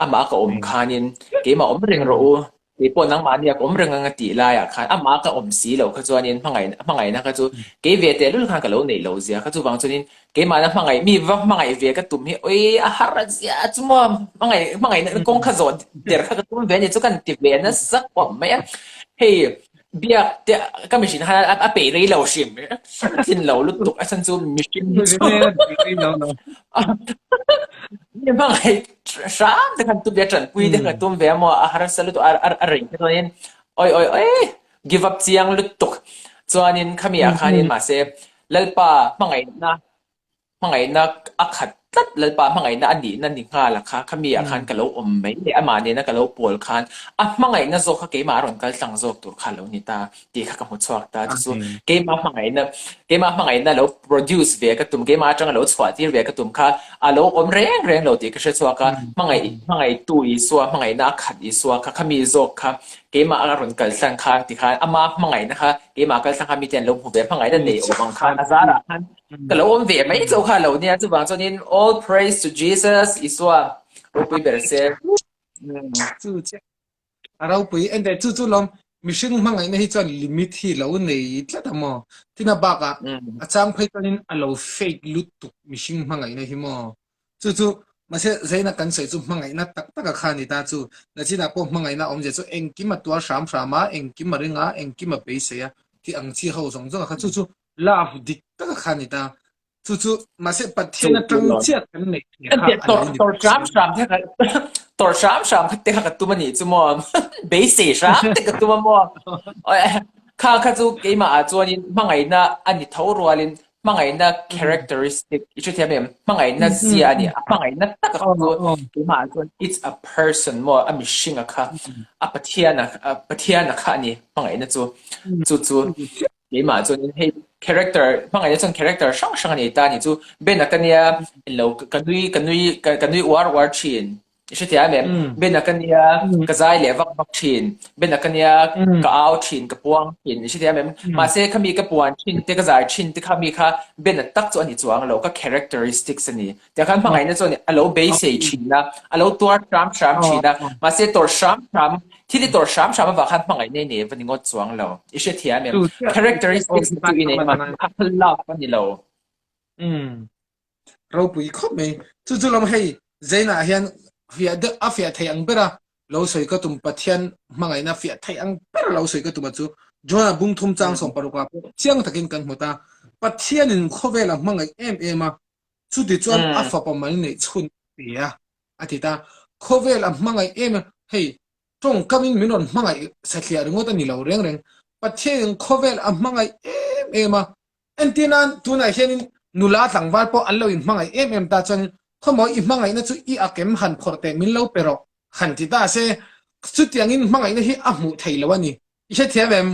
Amah ka awm khanin keimah awm reng rawh u. Kei pawh nangmahni a ka awm reng ang a tih laiah khan amah ka awm si loh kha chuanin hmangaih hmangaihna kha chu kei ve tehlul khan ka lo neih loh zia kha chuvang chuanin keimahna hmangaih mi va hmangaih ve ka tum hi oi a har a zia chu maw hmangaih hmangaihna kawng kha zawh der kha ka tum ve a ni chu kan ti ve nasa khawp mai a. Hei biak te ka mihring khan a peih rei lo hrim thin lo lutuk a chhan chu mihring hi chu mi hmangaih hram te khan tum ve a tanpui te khan tum ve a maw a harsa lutuk a a rei te chuanin oi oi oi give up chiang lutuk chuanin khami ah khanin mahse Lalpa hmangaihna Hmangaihna a khat tlat, Lalpa hmangaihna a nihna ni nghal a kha, khami ah khan ka lo awm mai leh amah nena ka lo pawl khan a hmangaihna zawk kha keimah a rawn kal tlang zawk tur kha a lo ni ta tih kha ka hmu chhuak ta. Chu chu keimah hmangaihna, keimah hmangaihna lo produce ve ka tum, keimah atanga lo chhuah tir ve ka tum kha a lo awm reng reng lo tih ka hre chhuak a, hmangaih, hmangaihtu Isua, hmangaihna a khat Isua kha, khami zawk kha keimah a rawn kal tlang khan tikhan ama hmangaihna kha keimah a kal tlang khan mite an lo hmu ve, hmangaihna nei awm ang khan a zarah khan Ka lo awm ve mai chauh kha lo nia chuvang chuanin all praise to Jesus Isua ropui ber se. Chu che a ropui ente chu chu lawm mihring hmangaihna hi chuan limit hi lo nei tlat a maw tina bakah a chang phei chuanin a lo fake lutuk mihring hmangaihna hi maw chu chu mahse zaina kan sawi chu hmangaihna tak tak a kha ni ta chu nachinah pawh hmangaihna awmzia chu engkim a tuar hram hram a engkim a ring a engkim a beisei a tih ang chi ho zawng zawng a kha chu chu Love dik tak a kha ni ta. Chu chu mahse Pathian atang chiah kan neih thei kha a lo ni Tor hram hram te kha tor hram hram kha te kha ka tum a nih chu maw. Beisei hram te ka tum a maw. Kha kha chu keimah ah chuanin hmangaihna a ni tho rualin hmangaihna characteristic i hrethiam em? Hmangaihna zia a ni. A hmangaihna tak a kha chu keimah ah chuan it's a person maw a mihring a kha a Pathian a Pathian a kha a ni hmangaihna chu. Chu chu Keimah chuanin hei character hmangaihna chuan character hrang hrang a nei ta a ni chu Ben-a ka nia englo ka nui ka nui ka nui uar uar thin i hrethiam em? Ben-a ka nia ka zai leh vak vak thin Ben-a ka nia ka au thin ka puang thin i hrethiam em? Mahse khami ka puan thin te ka zai thin te khami kha Ben-a tak chu a ni chuang lo ka characteristics a ni tiang khan hmangaihna chuan a lo beisei thin a a lo tuar hram hram thin a mahse tawrh hram hram Thil i tawrh hram hram avang khan hmangaih nei nei va ni ngawt chuang lo. I hrethiam em? Characteristics chu i nei mah kha love a ni lo. Umm. Ropui khawp mai. Chu chu lam hei Zainah hian fiah deuh a fiah thei ang bera lo sawi ka tum Pathian hmangaihna fiah thei ang bera lo sawi ka tum a chu John-a bung thum chang sawm parukah pawh chiang takin kan hmu ta. Pathianin khawvela hmangaih em em a, chutichuan a fapa mal neih chhun a pe a. A ti ta, Khawvel a hmangaih em a, hei, tawngkamin min rawn hmangaih sathliah ringawt a ni lo reng reng. Pathianin khawvel a hmangaih em em a, entir nan tunah hianin nula tlangval pawh an lo inhmangaih em em ta chuanin khawmaw i hmangaihna chu i ak em han phawrh teh min lo pe rawh han ti ta se, chutiangin hmangaihna hi a hmuh theih loh a ni. I hrethiam em?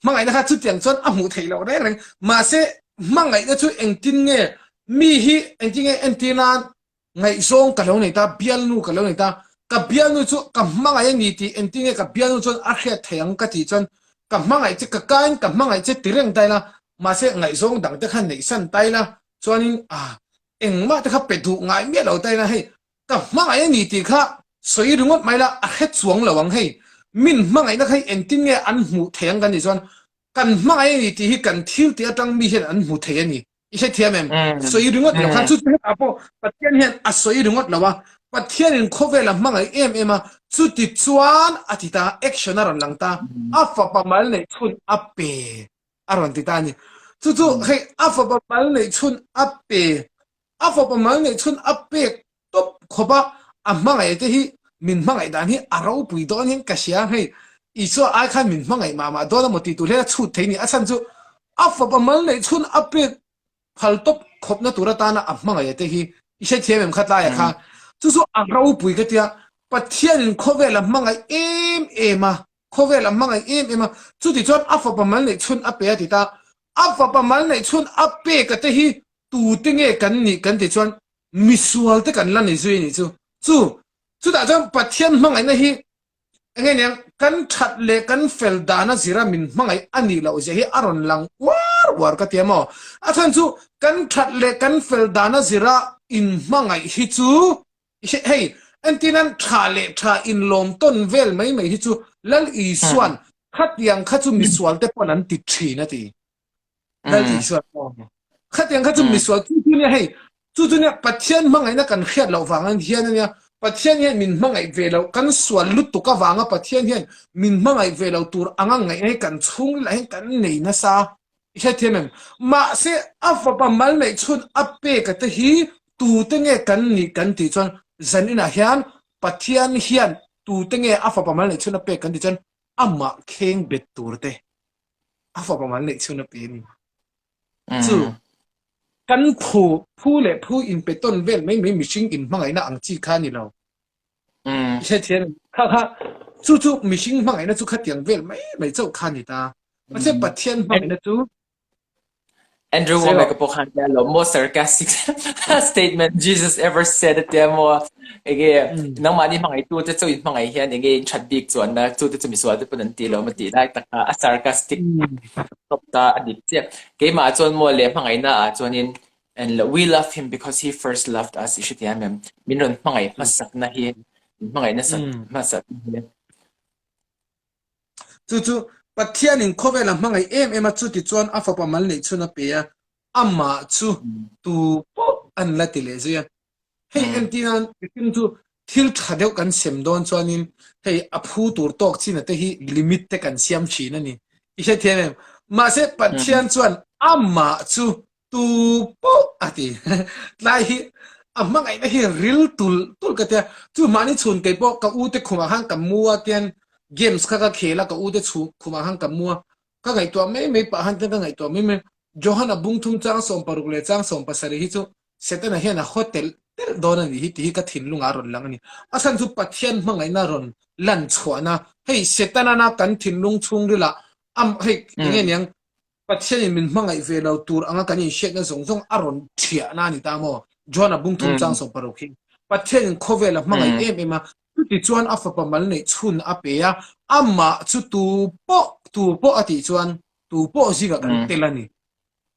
Hmangaihna kha chutiang chuan a hmuh theih loh reng reng. Mahse, hmangaihna chu engtin nge mi hi engtin nge entir nan Ngaihzawng ka lo nei ta, bialnu ka lo nei ta, ka bialnu chu ka hmangaih a ni tih engtin nge ka bialnu chuan a hriat thei ang ka tih chuan ka hmangaih che, ka kain ka hmangaih che ti reng ta ila, mahse ngaihzawng dang te kha neihsan ta ila chuanin ah engmah te kha pe duh ngai miah lo ta ila hei ka hmangaih a ni tih kha sawi ringawt mai la a hre chuang lo ang hei min hmangaihna kha hi engtin nge an hmuh thei ang kan tih chuan kan hmangaih a ni tih hi kan thil tih atang mi hian an hmu thei a ni. I hrethiam em? Sawi ringawt lo khan chu chu hetah pawh Pathian hian a sawi ringawt lo a, Pathianin khawvel a hmangaih em em a, chuti chuan a ti ta, action a rawn lang ta, a fapa mal neih chhun a pe a rawn ti ta a ni. Chu chu hei a fapa mal neih chhun a pe, a fapa mal neih chhun a pek tawp khawp a, a hmangaih te hi min hmangaih dan hi a ropui dawn hian ka hria hei Isua ai khan min hmangaih mah mah dawn a maw tih tur hian a chhut thei ni a chhan chu a fapa mal neih chhun a pek phal tawp khawpna tur atana a hmangaih te hi i hrethiam em kha tlaiah kha chu chu a ropui ka tia Pathianin khawvel a hmangaih em em a khawvel a hmangaih em em a chuti chuan a fapa mal neih chhun a pe a ti ta a fapa mal neih chhun a pek a te hi tute nge kan nih kan ti chuan misual te kan la ni zui a nih chu. Chu, chutah chuan Pathian hmangaihna hi enge niang kan that leh kan fel dana zira min hmangaih a nih loh zia hi a rawn lang uar uar ka ti a maw. A chhan chu kan that leh kan fel dana zira in hmangaih hi chu hei. Entirnan tha leh tha inlawm tawn vel mai mai hi chu Lal Isuan khatiang kha chu misual te pawn an ti thin a ti. Lal Isuan khatiang kha chu misual chu chu nia hei chu chu nia Pathian hmangaihna kan hriat loh vang an hian ania Pathian hian min hmangaih ve lo kan sual lutuk avanga Pathian hian min hmangaih ve lo tur anga ngaihna hi kan chhungril ah hian kan nei nasa. I hrethiam em? Mahse, a fapa mal neih chhun a peka te hi tute nge kan nih kan tih chuan zaninah hian Pathian hian tute nge a fapa mal neih chhun a pek kan tih chuan amah kheng bet tur te a fapa mal neih chhun a pe a ni. Chu kan phu phu leh phu inpe tawn vel mai mai mihring inhmangaihna ang chi kha a ni lo. I hrethiam em? Kha kha chu chu mihring hmangaihna chu khatiang vel mai mai chauh kha a ni ta. Mahse Pathian hmangaihna chu Andrew Womack pawh khan tia lo most sarcastic statement Jesus ever said a tia maw enge nangmahni hmangaihtu te chu in hmangaih hian enge in that bik chuan na chu te chu misual te pawn an ti lo maw tih lai tak kha a sarcastic tawp ta a dik chiah. Keimah chuan maw leh hmangaihna ah chuanin And we love him because he first loved us i hrethiam em? Min rawn hmangaih hmasakna hi, min hmangaih nasat hmasak hi. Chu chu Pathianin khawvela hmangaih em em a, chuti chuan a fapa mal neih chhun a pe a, amah chu tu pawh an la ti leh zui a. Hei entir nan mihring chu thil tha deuh kan sem dawn chuanin hei a phu tur tawk chin te hi limit te kan siam thin a ni. I hrethiam em? Mahse Pathian chuan amah chu tu pawh a ti. Tlai hi a hmangaihna hi ril tul tul ka tia. Chu mahni chhun kei pawh ka u te khumah khan ka mu a tian games kha ka khel a ka u te khumah khan ka mu a. Ka ngaihtuah mai mai pah khan tian ka ngaihtuah mai mai. Johana bungthum chang 60 leh chang 70 hi chu Setana hian a haw telh telh dawn a nih hi tih hi ka thinlungah a rawn lang a ni. A chhan chu Pathian hmangaihna rawn lan chhuahna hei Setanana kan thinlung chhungrilah am hei enge niang Pathianin min hmangaih ve lo tur anga kan inhriatna zawng zawng a rawn thiahna a ni ta maw? Johana bungthum chang 60 hi Pathianin khawvel a hmangaih em em a, chuti chuan a fapa mal neih chhun a pe a, amah chu tu pawh tu pawh a tih chuan tu pawh zingah kan tel a ni.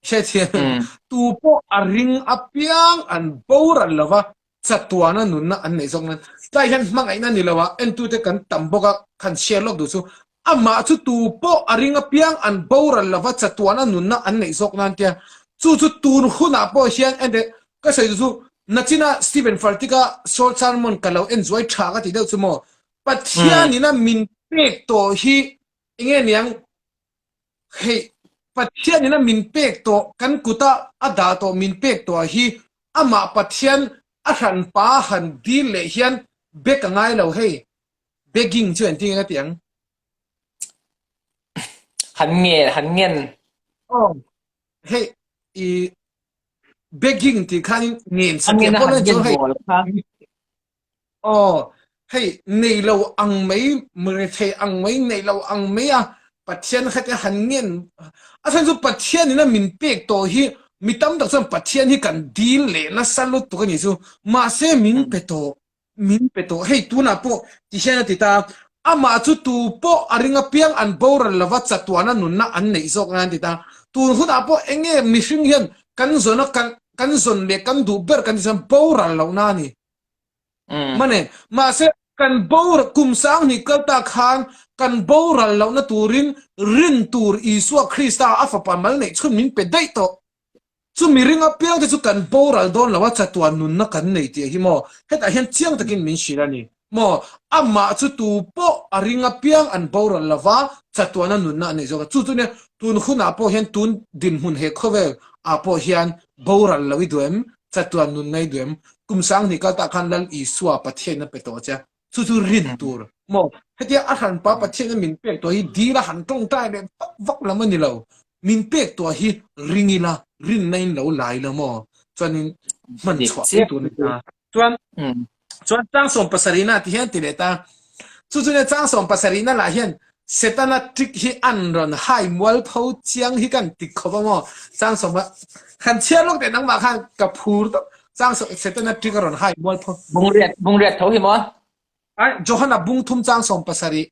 Hrethiam tu pawh a ring apiang an boral lo va, chatuana nunna an neih zawk nan. Tlai hian hmangaihna ni lo a, entute kan tam bawk a, kan share lawk duh chu. Amah chu tu pawh a ring apiang an boral lo va, chatuana nunna an neih zawk nan tia. Chu chu tun hunah pawh hian ente ka sawi duh chu nachina Stephen Furtick-a short sermon ka lo en zuai tha ka ti deuh chu maw. Pathianina min pek tawh hi enge niang Hei, Pathianin a min pek tawh, kan kuta a dah tawh min pek tawh hi amah Pathian a hranpa han dil leh hian bek a ngai lo hei, begging chu engtin nge ka ti ang? Han nge, han ngen. Aw, hei, i begging tih khanin ngen satliah pawh nan chuan hei, Aw, hei nei lo ang mai, rethei ang mai, nei lo ang mai a Pathian kha te han ngen a chhan chu Pathian in a min pek tawh hi mi tam tak chuan Pathian hi kan dil leh nasa lutuk a nih chu mahse min pe tawh min pe tawh hei tunah pawh ti hian a ti ta amah chu tu pawh a ring apiang an boral lova chatuana nunna an neih zawk nan a ti ta tun hunah pawh enge mihring hian kan zawn a kan kan zawn leh kan duh ber kan ti chuan boral lohna a ni. Mane, mahse kan boral kum sanghnih kal ta khan kan boral lohna turin rin tur Isua Krista a fapa mal neih chhun min pe daih tawh. Chumi ring apiang te chu kan boral dawn lo a, chatuan nunna kan nei tih hi maw? Hetah hian chiang takin min hrilh a ni maw? Amah chu tu pawh a ring apiang an boral lo va, chatuana nunna an nei zawk a. Chu chu nia tun hunah pawh hian tun dinhmun he khawvel ah pawh hian boral lo i duh em? Chatuan nun nei duh em? Kum sanghnih kal tah khan Lal Isua Pathian a pe tawh che. Chu chu rin tur maw? Hetia a hranpa Pathian a min pek tuah hi dil a han tawngtai leh vak vak lam a ni lo. Min pek tuah hi ring ila, rinna in lo lai la maw? Chuanin hman chhuah mai tur a ni ta. Chuan chuan chang sawm pasarihna ti hian ti leh ta. Chu chu nia chang sawm pasarihna lah hian Setana trick hi an rawn hai mual pho chiang hi kan ti khawp a maw? Chang sawm a han chhiar lawk teh nangmah khan ka phur tawp. Chang sawm Setana trick a rawn hai mual pho. Bungriat bungriat tho hi maw? Ai Johana bung thum chang 17.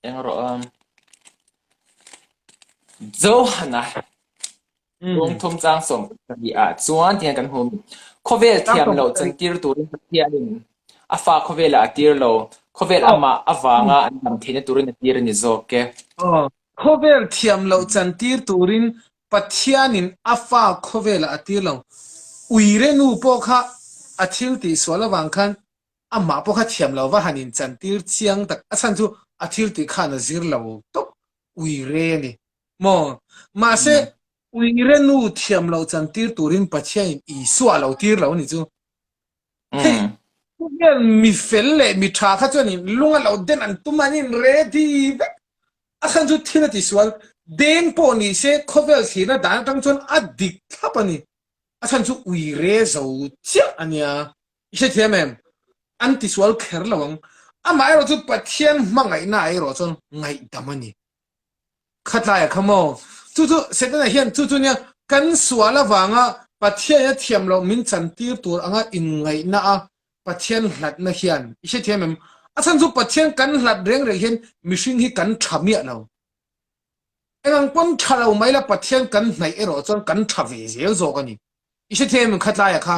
Eng rawh um Johana. Bung thum chang 17 ah chuan tihian kan hmu. Khawvel thiam loh chantir turin Pathianin a fa khawvelah a tir lo. Khawvel amah avanga an dam theihna turin a tir a ni zawk e. Khawvel thiam loh chantir turin Pathianin a fa khawvelah a tir lo. Uire nu pawh kha a thil tihsual avang khan amah pawh kha thiam lo va han inchantir chiang tak. A chhan chu a thil tih khan a zir lo tawp uire a ni. Maw? Mahse, uire nu thiam loh chantir turin Pathianin Isua a lo tir lo a ni chu. Hei, khawvel mi fel leh mi tha kha chuanin lung a lo den an tum an inready vek. A chhan chu thil a tisual deng pawh ni se khawvel thlirna dan atang chuan a dik thlap a ni. A chhan chu uire zo chiah a nia. I hrethiam em? An tisual kher lo ang. Amaherawh chu Pathian hmangaihna ah erawh chuan ngaihdam a ni. Khatlai a kha maw? Chu chu Setana hian chu chu nia kan sual avanga Pathian a thiam loh min chantir tur anga inngaihna a Pathian hlatna hian i hrethiam em? A chhan chu Pathian kan hlat reng reng hian mihring hi kan tha miah lo. Engang pawn tha lo mai la Pathian kan hnaih erawh chuan kan tha ve zel zawk a ni. I hrethiam em khatlai a kha?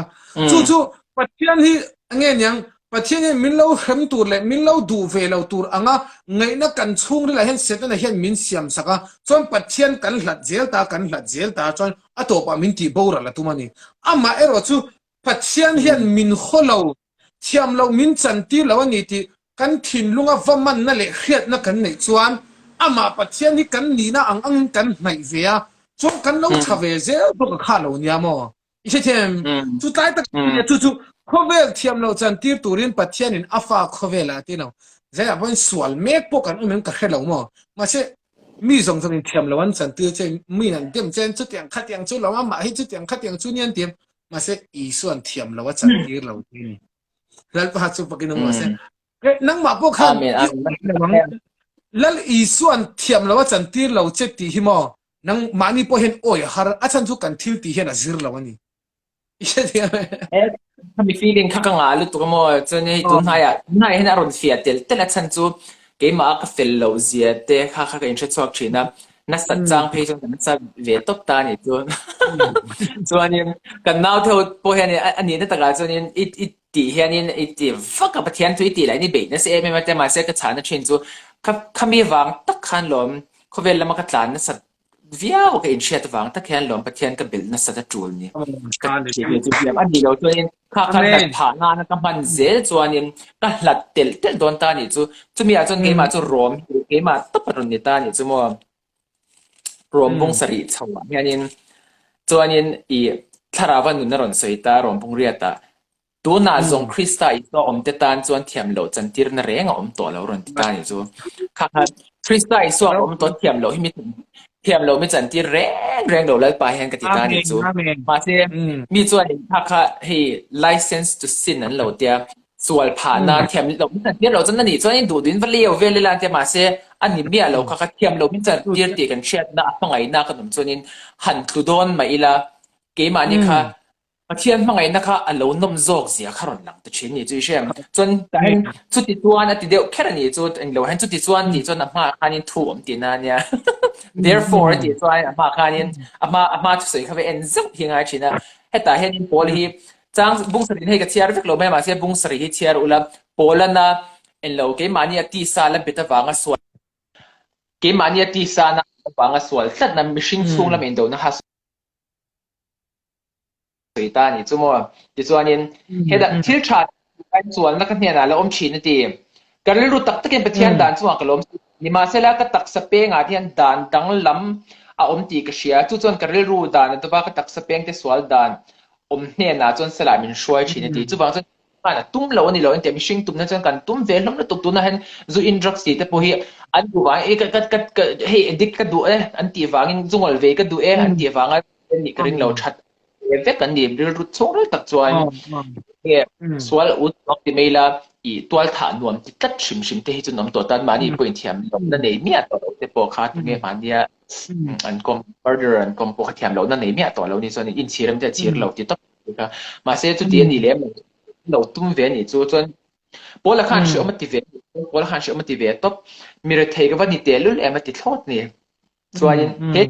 Chu chu Pathian hi nge niang Pathian hian min lo hrem tur leh min lo duh ve lo tur anga ngaihna kan chhungrilah hian Setana hian min siam sak a, chuan Pathian kan hlat zel ta, kan hlat zel ta chuan a tawpah min tih boral a tum a ni. Amah erawh chu Pathian hian min haw lo, thiam loh min chantir lo a ni tih kan thinlunga va manna leh hriatna kan neih chuan amah Pathian hi kan nihna ang angin kan hnaih ve a, chuan kan lo tha ve zel bawk a kha lo nia maw? I hrethiam em? Chu tlai tak nia chu chu khawvel thiam loh chantir turin Pathianin a fa khawvelah a ti lo. Zaiah pawhin sual mek pawh kan awm em ka hre lo maw? Mahse mi zawng zawngin thiam loh an chantir che, miin an dem che, chutiang khatiang chu lo, amah hi chutiang khatiang chu nia an ti em? Mahse Isua'n thiam loh a chantir lo che a ni. Lalpa chu pakin awm rawh se. Nangmah pawh khan Amen, i amen. awm lo ang. Lal Isua'n thiam loh a chantir lo che tih hi maw? Nang mahni pawh hian awi a har, a chhan chu kan thil tih hian a zir lo a ni. I hre thiam e. Khami feeling kha ka ngah lutuk a maw? Chuan hei tun hnaiah, tun hnaiah hian a rawn fiah tel tel a chhan chu keimah a ka fel loh zia te kha kha ka inhre chhuak thin a. Nasat chang phei chuan ka nasa ve tawp ta a nih chu. Chuanin kan nau theuh pawh hian a nihna takah chuanin i i tih hianin i ti vak a, Pathian thu i tih lahin i beih nasa em em a tia mahse ka chhahna thin chu kha khami vang tak khan lawm khawvel lama ka tlan nasat viau a ka inhriat avang tak hian lawm Pathian ka belh nasat a tul ni. Ka ti ve chu thiam a nih loh chuanin kha kha hlat phah nana ka hman zel chuanin ka hlat telh telh dawn ta nih chu. Chumi ah chuan keimah chu rawm hi keimah tawp a rawn ni ta nih chu maw. Rawm bung sarih chho ah hianin chuanin ih thlarau a nun a rawn sawi ta rawm bung riat ah Tunah zawng Krista Isua awmte tan chuan thiam loh chantirna reng a awm tawh lo rawn ti ta nih chu. Kha kha Krista Isua ka awm tawh thiam loh hi mi thiam loh mi chantir reng reng lo Lalpa hian ka ti ta nih chu. Mahse mi chuan kha kha hei license to sin an lo tia sual phah nan thiam loh mi chantir loh chuan ani chuan in duh duhin va leu vel ila an tia mahse a ni miah lo kha kha thiam loh mi chantir tih kan hriatna a hmangaihna kan awm chuanin han tlu dawn mah ila keimahni kha Pathian hmangaihna kha a lo nawm zawk zia kha rawn lang ta thin ni chu i hre em? Chuan tah hian chuti chuan a ti deuh kher a ni chu englo hian chuti chuan tih chuan a hmaah khanin thu awm tihna a nia. Therefore a tih chuan a hmaah khanin a hma a hma thusawi kha va en zeuh hi a ngai thin a. Hetah hianin Paul hi chang bung sarih hei ka chhiar vek lo mai a mahse bung sarih hi chhiar ula Paulana englo keimahni a tisa la bet avanga sual keimahni a tisa na avanga sual tlatna mihring chhung lam indona kha sawi ta a ni chu maw? Tichuanin, hetah thil tha an chuanna ka hnenah la awm thin a ti. Ka rilru tak takin Pathian dan chungah ka lawm si. Nimahsela, ka taksa pengah hian dan danglam a awm tih ka hria. Chu chuan ka rilru dan a dawp a, ka taksa pengte sual dan awm hnenah chuan salah min hruai thin a ti. Chuvang chuan khan a tum lo a ni lo engtiang mihring tumna chuan kan tum ve hlawm lutuk tunah hian zu in drugs tih te pawh hi an duh vangin e ka ka ka hei addict ka duh e an tih vangin zu ngawl ve ka duh e an tih vanga nih ka ring lo that ve vek an ni rilru chhungril tak chuan nge sual ut vak ti mai la i tual thah nuam ti tlat hrim hrim te hi chu an awm tawh tan mahni pawh inthiam lohna nei miah tawh lo te pawh kha tunge mahnia an kawm murder an kawm pawh kha thiam lohna nei miah tawh lo ni chuan inchhir em te a chhir lo ti tawp kha mahse chuti a ni lem lo lo tum ve a nih chu chuan Paula khan hreawm a ti ve Paula khan hreawm a ti ve tawp mi rethei ka va ni tehlul em a ti thlawt ni chuanin he.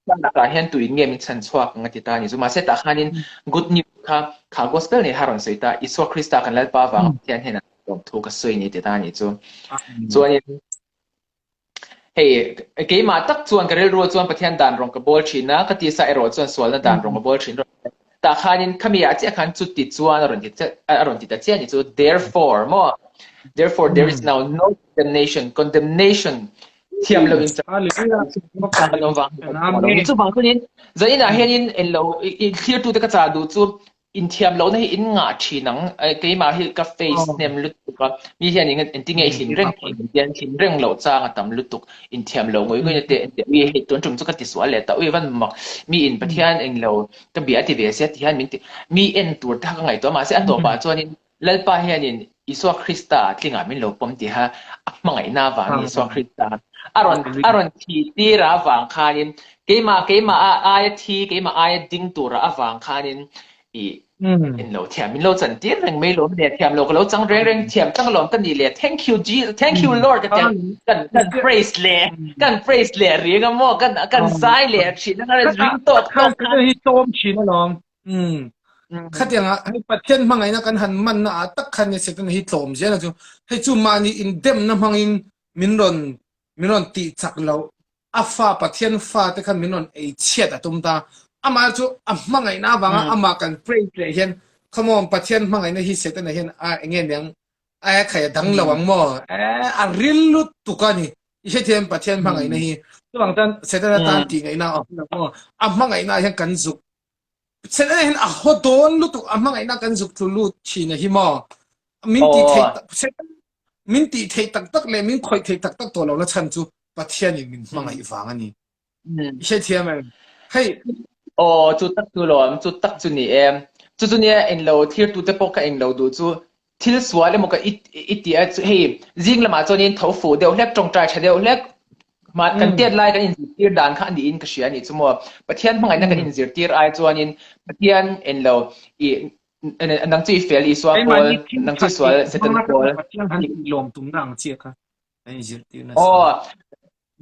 Lakah hian tuin nge min chhan chhuak ang a ti ta a ni chu. Mahse tah khanin good news kha kha gospel nei kha a rawn sawi ta, Isua Krista kan Lalpa avanga Pathian hnenah lawmthu ka sawi a ni ti ta a ni chu. Chuanin hei keimah tak chuan ka rilru chuan Pathian dan rawng ka bawl thin a, ka tisa erawh chuan sualna dan rawng a bawl thin rawh. Tah khanin khami ah chiah khan chuti chuan a rawn ti a rawn ti ta chiah a ni chu. Therefore maw? Therefore there is now no condemnation, condemnation thiam lo in kan awm vang ni chu vang chuanin zainah hianin englo i thlir tute ka chah duh chu inthiam lohna hi in ngah thin ang keimah hi ka face hnem lutuk a mi hian engtinge i hlim reng thin hian hlim reng loh chang a tam lutuk inthiam lo ngawih ngawih na te engtia ui hei tun tum chu ka ti sual leh ta ui van mak mi in Pathian englo ka bia ti ve sia ti hian min ti mi en tur te kha ka ngaihtuah mahse a tawpah chuanin Lalpa hianin Isua Krista tlingah min lo pawm tiha a hmangaihna avangin Isua Krista a rawn a rawn thi tir avang khanin keimah keimah a aia thi keimah aia ding tura avang khanin i en lo thiam min lo chan tir reng mai lawm le thiam lo ka lo chang reng reng thiam chang lawm ka ni le thank you Jesus thank you Lord ka tiang kan kan praise le kan praise le ring a maw kan kan zai le thin a ring tawk tawk khan hi tlawm thin alawm Umm. Khatianga hei Pathian hmangaihna kan han manna ah tak khan ni Satan hi tlawm zel a chu. Hei chu mahni indemna hmangin min rawn min rawn tih chak loh a fa Pathian fa te khan min rawn ei chhiat a tum ta. Amah chu a hmangaihna avanga amah kan praise leh hian come on Pathian hmangaihna hi Satan hian a enge niang e khai a dang lo ang maw e a ril lutuk a ni. I hrethiam Pathian hmangaihna hi chuvang chuan Satan atan tih ngaihna a awm lo maw. A hmangaihna ah hian kan zuk Satan hian a haw dawn lutuk a hmangaihna kan zuk tlu lut thin a hi maw? Min tih theih tak Satan min tih theih tak tak leh min khawih theih tak tak tawh lohna chhan chu Pathianin min hmangaih vang a ni. I hrethiam em? Hei Aw chu tak chu lawm, chu tak chu ni em. Chu chu nia englo thirtute pawh ka englo duh chu thil sual emaw ka i i ti a chu hei zing lamah chuanin tho fuh deuh hlek tawngtai tha deuh hlek mah kan tiat lai kan inzirtir dan kha a niin ka hria a nih chu maw Pathian hmangaihna kan inzirtir ai chuanin Pathian enlo i nang chu i fel Isua pawl nang chu i sual Satan pawl Pathian han tih lawm tumna ang chiah kha kan inzirtir nasa. Aw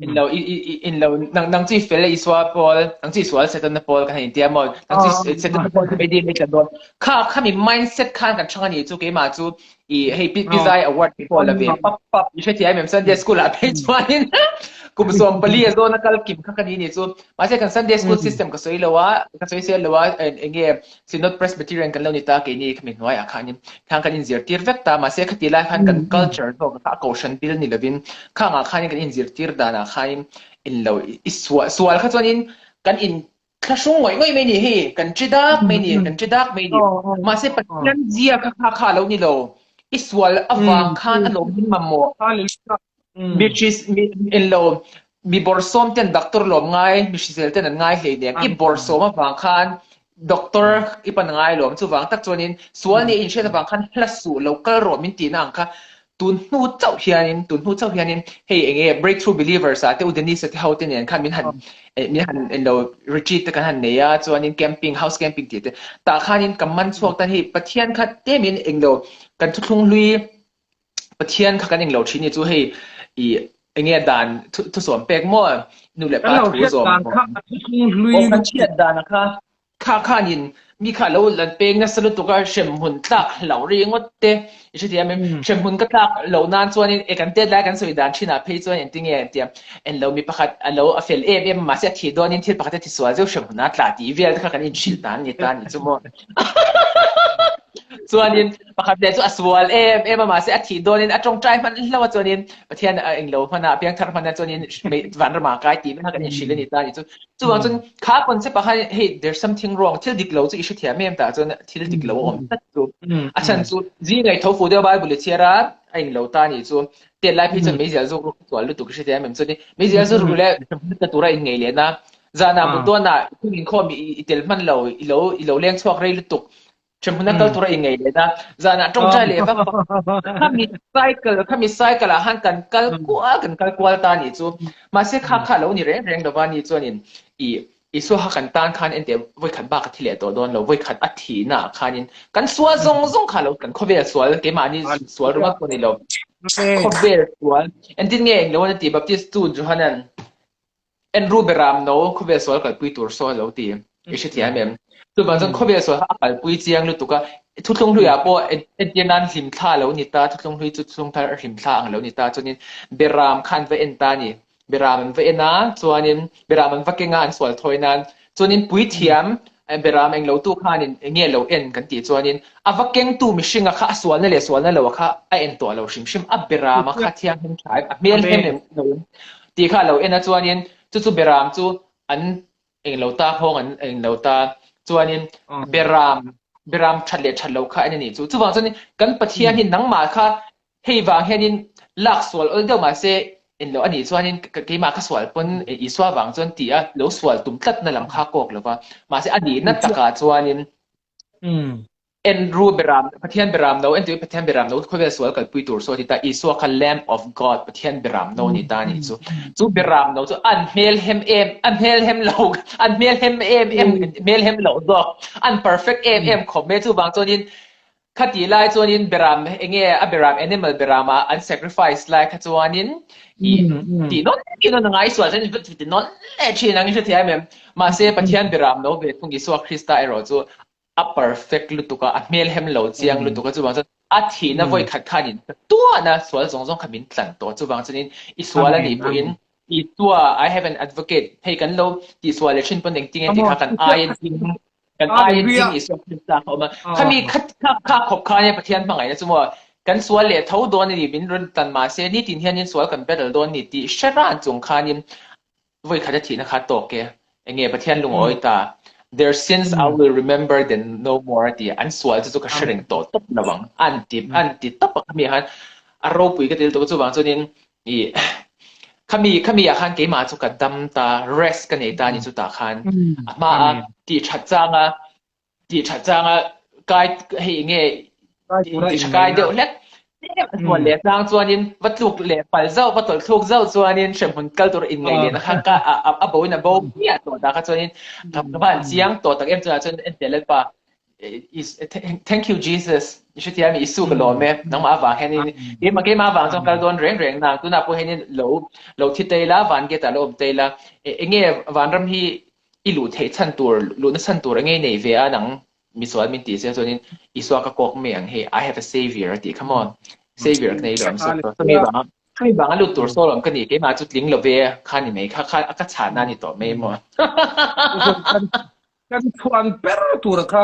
in lo i i in lo nang nang chi fel Isua pawl nang chi sual Satan na pawl kan han intia maw nang chi Satan na pawl chu meidil mei tla dawn kha khami mindset khan kan thang ani chu keimah chu i hei pi pi zai award te pawh la ve pap pap i hrethiam em Sunday school ah phei chuanin kum 14 a zawn a kal kim kha ka ni ni chu mahse kan Sunday school system ka sawi lo a ka sawi sel lo a enge Synod Presbyterian kan lo ni ta keini khami hnuaiah khanin khang kan inzirtir vek ta mahse khati lai khan kan culture zawk kha a kohhran bil ni lovin khangah khanin kan inzirtir danah khanin in lo i sual sual kha chuanin kan in thlahrung ngawih ngawih mai ni hei kan ṭi dak mai ni kan ṭi dak mai ni mahse Pathian zia kha kha kha a lo ni lo i sual avang khan a lawm in mamawh Mi hris mi en lo mi bawrhsawm ten doctor lawm ngai mi hrisel ten an ngai hlei nen i bawrhsawm avang khan doctor i pan ngai lawm chuvang tak chuanin sual nih inhriat avang khan hla suh lo kal rawh min tihna ang kha tun hnu chauh hianin tun hnu chauh hianin hei eng nge breakthrough believers ah te u Denise te ho te nen khan min han min han en lo retreat te kan han nei a chuanin camping house camping tih te tah khanin ka man chhuak tan hei Pathian kha tlemin eng lo kan thuthlung hlui Pathian kha kan englo thin ni chu hei i enge dan thusawm pek maw nu leh pa thu zawm maw kan hriat dan a kha kha khanin mi kha lo lan peng nasa lutuk a hremhmun tlak hlauh ri ngawt te i hrethiam em hremhmun ka tlak loh nan chuanin e kan tet lai kan sawi dan thinah phei chuan engtinge tia enlo mi pakhat a lo a fel em em a mahse a thih dawnin thil pakhat a ti sual zeuh hremhmun a tla tih vel te kha kan inhrilh dan a ni ta a nih chu maw. Chuanin pakhat leh chu a sual em em a mahse a thih dawnin a tawngtai hman hlauh a chuanin Pathian a englo hman a piangthar hman a chuanin vanram ah kai tih vel kha kan inhrilh a ni ta a ni chu. Chuvang chuan kha concept ah khan hei there's something wrong thil dik lo chu i hrethiam em tah chuan thil dik lo a awm tlat chu. A chhan chu zing ai tho fuh deuh Bible i chhiar a a englo ta a nih chu. Tet lai phei chuan meizial zawk ruk sual lutuk i hrethiam em chuanin meizial zawk ruk leh ta tura inngei lehna Zanah mut dawnah i thung inkhawm i tel hman lo, i lo i lo leng chhuak rei lutuk. Hremhmun a kal tur a inngei leh na. Zanah tawngtai leh vak vak. Khami cycle, khami cycle ah khan kan kal kual kan kal kual ta nih chu. Mahse kha kha lo ni reng reng lova ni chuanin i Isua kha kan tan khan enteh vawikhat bak a thi leh tawh dawn lo, vawikhat a thihna ah khanin kan sual zawng zawng kha lo kan khawvel sual keimahni sual ringawt pawh ni lo. Khawvel sual. Engtin nge englo an ti Baptist tu Johanan? En ru beram no khawvel sual kalpui tur saw lo ti i hrethiam em? Chuvang chuan khawvel sual kha a kalpui chiang lutuk a, thuthlung hluiah pawh entir nan hlimthla lo ni ta, thuthlung hlui chu thuthlung thar hlimthla ang lo ni ta, chuanin beram kha an va en ta a ni. Beram an va en a, chuanin beram an va keng a an sual thawi nan, chuanin puithiam beram englo tu khanin enge lo en kan tih chuanin a va kengtu mihringa kha a sualna leh sualna lo kha a en tawh lo hrim hrim, a berama kha thianghlim tha em, a hmelhem em lo em tih kha a lo en a chuanin chu chu beram chu an englo ta nghawng an englo ta chuanin beram beram that leh that lo kha en a nih chu. Chuvang chuanin kan Pathian hi nangmah kha Hei vang hianin lak sual awl deuh mahse englo a nih chuanin keimah ka sual pawn Isua vang chuan tih a lo sual tum tlatna lam kha kawk lo va. Mahse a nihna takah chuanin en ru beram Pathian beram no entu hi Pathian beram no khawvel sual kalpui tur saw a ti ta Isua kha Lamb of God Pathian beram no a ni ta a nih chu. Chu beram no chu an hmelhem em an hmelhem lo an hmelhem em em hmelhem loh zawk an perfect em em khawp mai chuvang chuanin Khatih lai chuanin beram enge a beram animal berama an sacrifice lai kha chuanin i tih nawn tih nawn a ngai sual chuan va ti nawn leh thin ang i hrethiam em? Mahse Pathian beram lo ve thung Isua Krista erawh chu a perfect lutuk a, a hmelhem lo chiang lutuk a, chuvang chuan a thihna vawi khat khanin ka tuahna sual zawng zawng kha min tlan tawh chuvang chuanin i sual a nih pawhin Isua I have an advocate hei kan lo tihsual leh thin pawn engtin nge tih kha kan aia ding Kan aiin ding Isua Krista kha a awm a. Khami kha kha khawp kha nia Pathian hmangaihna chu maw kan sual leh tho dawn a ni min rawn tan mahse nitin hianin sual kan battle dawn a ni tih hre ran chung khanin vawi khat a thihna kha tawk e. Enge Pathian lungawi ta Their sins I will remember them no more a ti a. An sual chu chu ka hre reng tawh tawp lo ang. An ti an ti tawp a khami ah khan a ropui ka ti lutuk a chuvang chuanin I khami khami ah khan keimah chu ka dam ta rest ka nei ta ni chu tah khan a hma a tih that changa tih that changa kai hei nge ti tha kai deuh hlek chuan leh chang chuanin va tluk leh pal zauh va tawlh thluk zauh chuanin hremhmun kal tur in ngaih lehna kha ka a bo in a bo hmiah tawh ta kha chuanin ka van chiang tawh tak em chunah chuan entel lalpa Thank you Jesus. I hrethiam i Isu ka lawm e. Nangmah avang hianin keimah keimah avang chuan kal dawn reng reng nang. Tunah pawh hianin lo lo thi tei la, van gate ah lo awm tei la. Enge vanram hi i luh theih chhan tur, luhna chhan tur enge i nei ve a nang misual min tih sia chuanin Isua ka kawk mai ang hei I have a savior a tih kha maw. Savior ka nei lo ang saw chumi vanga chumi vanga lut tur saw lawm ka ni keimah chu tling lo ve kha ni mai kha kha ka chhahna a ni tawh mai maw. Kan chhuan ber tura kha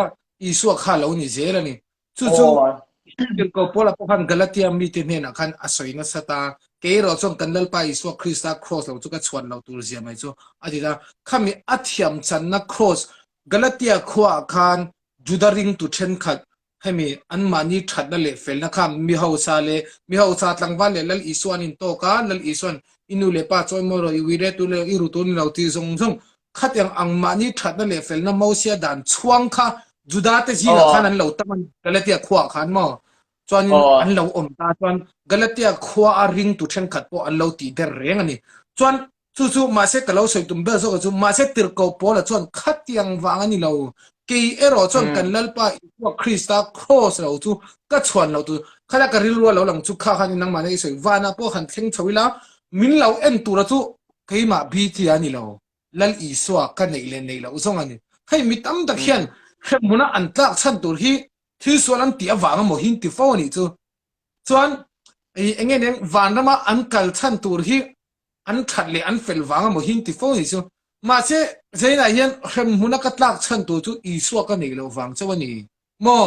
Isua kha lo ni zel a ni. Chu chu Tirhkoh Paula pawh khan Galatia mite hnenah khan a sawi nasa ta. Kei erawh chuan kan Lalpa Isua Krista kraws lo chu ka chhuan lo tur zia mai chu a ti ta. Khami a thiam channa kraws Galatia khuaah khan Juda ringtu thenkhat Hemi anmahni thatna leh felna kha mi hausa leh mi hausa tlangval leh Lal Isua an intawk a, Lal Isua'n i nu leh pa chawi mawi rawh, i ui reh tur leh i ru tur ni lo tih zawng zawng khatiang ang mahni thatna leh felna Mosia dan chhuang kha Juda te zingah khan an lo tam a ni, Galatia khuaah khan maw? Chuanin an lo awm ta chuan Galatia khua a ringtu thenkhat pawh an lo tih der reng a ni. Chuan Chu chu mahse ka lo sawi tum ber zawk chu mahse tirhkoh Paula chuan khatiang vang a ni lo. Kei erawh chuan kan Lalpa Isua Krista kraws lo chu ka chhuan lo tur. Khala ka rilru a lo lang chu kha khan nangmahna i sawi vanah pawh han thleng chho ila min lo en tura chu keimah BT a ni lo. Lal Isua ka neih leh neih loh zawng a ni. Hei mi tam tak hian hremhmuna an tlak chhan tur hi thil sual an tih avang emaw hi an ti fo a nih chu. Chuan eng nge nen vanrama an kal chhan tur hi an that leh an fel vang emaw hi ti fo ni chu. Mahse, Zainah hian hremhmuna ka tlak chhan tur chu Isua ka neih loh vang chauh a ni. Maw?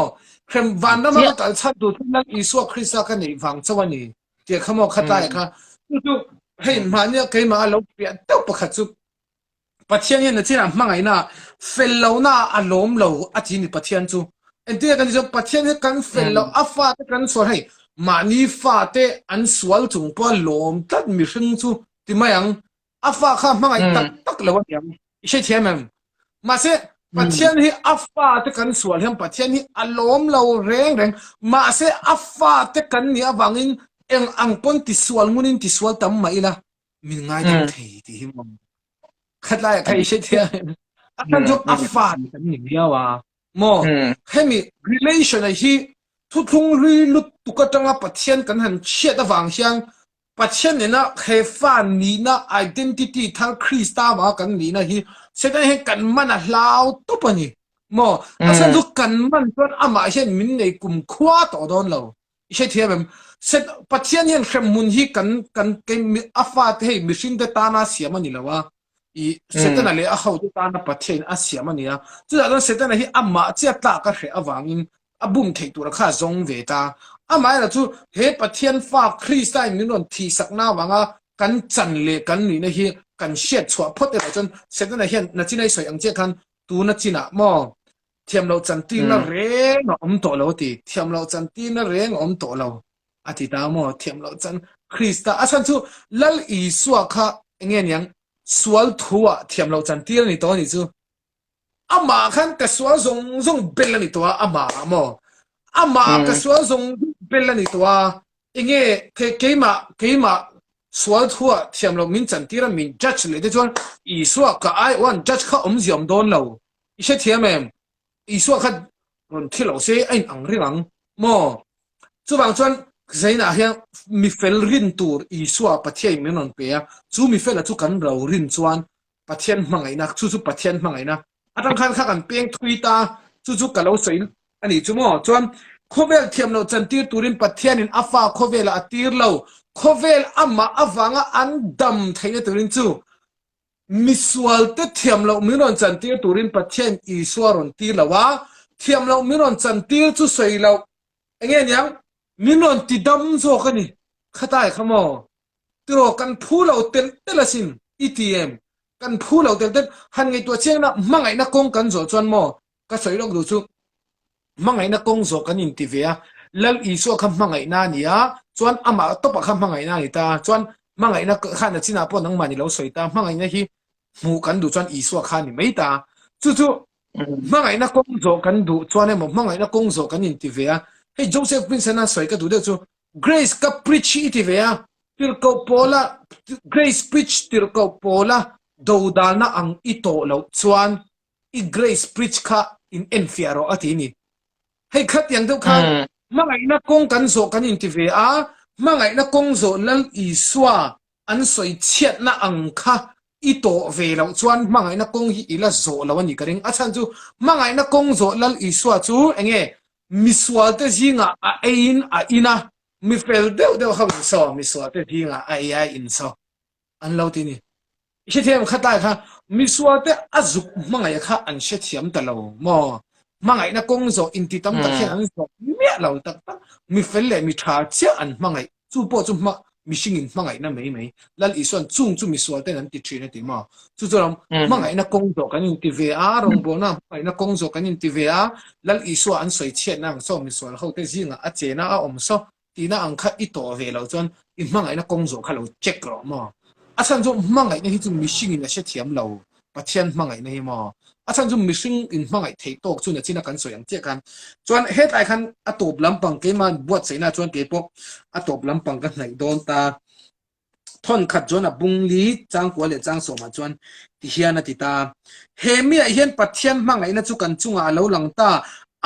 Hrem vanrama ka kal chhan tur chu Lal Isua Krista ka neih vang chauh a ni. Tih kha maw khatlai kha. Chu chu hei mahnia keimah a lo piah deuh pakhat chu Pathian hian nachinah hmangaihna fel lohna a lawm lo a ti ni Pathian chu. Engtin nge kan tih chuan Pathian hi kan fel loh a fate kan sual hei mahni fate an sual chung pawha lawm tlat mihring chu ti mai ang. A fa kha hmangaih tak tak lo a ni ang. I hrethiam em? Mahse Pathian hi a fate kan sual hian Pathian hi a lawm lo reng reng. Mahse a fate kan nih avangin eng ang pawn tisual ngunin tisual tam mah ila min ngaidam thei tih hi maw khatlai ah kha i hre thiam a khan chu a fa kan ni miau a maw hemi relation a hi thuthlung hlui lutuk atanga Pathian kan han chhiat avang hian. Pathian nena he fa nihna identity thar Krista avanga kan nihna hi Satan hian kan man a hlau tawp a ni maw? A chhan chu kan man chuan amah hian min nei kum khua tawh dawn lo. I hrethiam em? Set Pathian hian hremhmun hi kan kan kei a fate hei mihringte tana siam a ni lo a. I Setana leh a hote tana Pathian a siam a ni a. Chutah chuan Setana hi amah chiah tlak a hreh avangin a bum theih tura kha a zawng ve ta. Amaherawhchu chu he Pathian fa Krista in min rawn thihsakna avanga kan chan leh kan nuihna hi kan hriat chhuah phawt erawh chuan Setana hian nachina i sawi ang chiah khan tuna chinah maw thiam loh chantirna reng a awm tawh lo a ti. Thiam loh chantirna reng a awm tawh lo a ti ta maw? Thiam loh chan Krista a chhan chu Lal Isua kha enge niang sual thu ah thiam loh chantir a ni tawh a nih chu. Amah khan ka sual zawng zawng bel a ni tawh a, amah ah maw? Amah ah ka sual zawng zawng bel a ni tawh a, enge keimah keimah sual thu ah thiam loh min chantir a min judge leh te chuan Isua ka ai awh an judge kha awmzia awm dawn lo. I hrethiam em? Isua kha rawn thi lo se a in ang reng ang maw? Chuvang chuan Zainah hian mi fel rin tur Isua Pathian in min rawn pe a, chu mi fela chu kan ro rin chuan Pathian hmangaihna, chu chu Pathian hmangaihna atang khan kha kan peng thui ta, chu chu ka lo sawi a nih chu maw? Chuan khawvel thiam loh chantir turin Pathianin a fa khawvelah a tir lo, khawvel amah avanga an dam theihna turin chu Misualte thiam loh min rawn chantir turin Pathian Isua rawn tir lo a, thiam loh min rawn chantir chu sawi loh eng nge niang? Min rawn ti dam zawk a ni. Khatai kha maw? Tiraw kan phu lo telh telh asin i ti em? Kan phu lo telh telh han ngaihtuah chiangna hmangaihna kawng kan zawh chuan maw ka sawi lawk duh chu hmangaihna kawng zawh kan inti ve a, Lal Isua kha hmangaihna a ni a, chuan amah tawpah kha hmangaihna a ni ta, chuan hmangaihna khan a chinah pawh nangmah ni lo sawi ta, hmangaihna hi hmuh kan duh chuan Isua kha a ni mai ta, chu chu hmangaihna kawng zawh kan duh chuan emaw hmangaihna kawng zawh kan inti ve a, hei Joseph Prince-a sawi ka duh deuh chu Grace ka preach hi i ti ve a, tirhkoh pawla Grace preach tirhkoh pawla dodalna ang i tawh loh chuan i grace preach kha in enfiah rawh a ti ni. Hei khatiang deuh khan hmangaihna kawng kan zawh kan inti ve a, hmangaihna kawng zawh Lal Isua an sawi chhiatna ang kha i tawh ve loh chuan hmangaihna kawng hi i la zawh lo a ni ka ring. A chhan chu hmangaihna kawng zawh Lal Isua chu enge misualte zingah a eiin a in a, mifel deuh deuh ho in saw misualte zingah a ei a in saw an lo ti ni. I hrethiam kha tlai kha misualte a zuk hmangaih kha an hrethiam ta lo maw? Hmangaihna kawng zawh inti tam tak hian an zawh miah lo tak tak. Mi fel leh mi tha chiah an hmangaih. Chu pawh chu hma mihringin hmangaihna mai mai. Lal Isuan chung chu misualten an ti thin a ti maw? Chu chu ram hmangaihna kawng zawh kan inti ve a, rawngbawlna hmangaihna kawng zawh kan inti ve a, Lal Isua an sawi chhiatna ang saw misual hote zingah a chena a awm saw Tihna ang kha i tawh ve loh chuan i hmangaihna kawng zawh kha lo check rawh maw? A chhan chu hmangaihna hi chu mihring in a hrethiam lo, Pathian hmangaihna hi maw? A chhan chu mihring in hmangaih theih tawk chu nachina kan sawi ang chiah khan chuan hetlai khan a tawp lampang keimah buatsaihna chuan keipawh a tawp lampang ka hnaih dawn ta. Thawn khat chuan a bung li changkua leh changsawmah chuan ti hian a ti ta. He miah hian Pathian hmangaihna chu kan chungah a lo lang ta.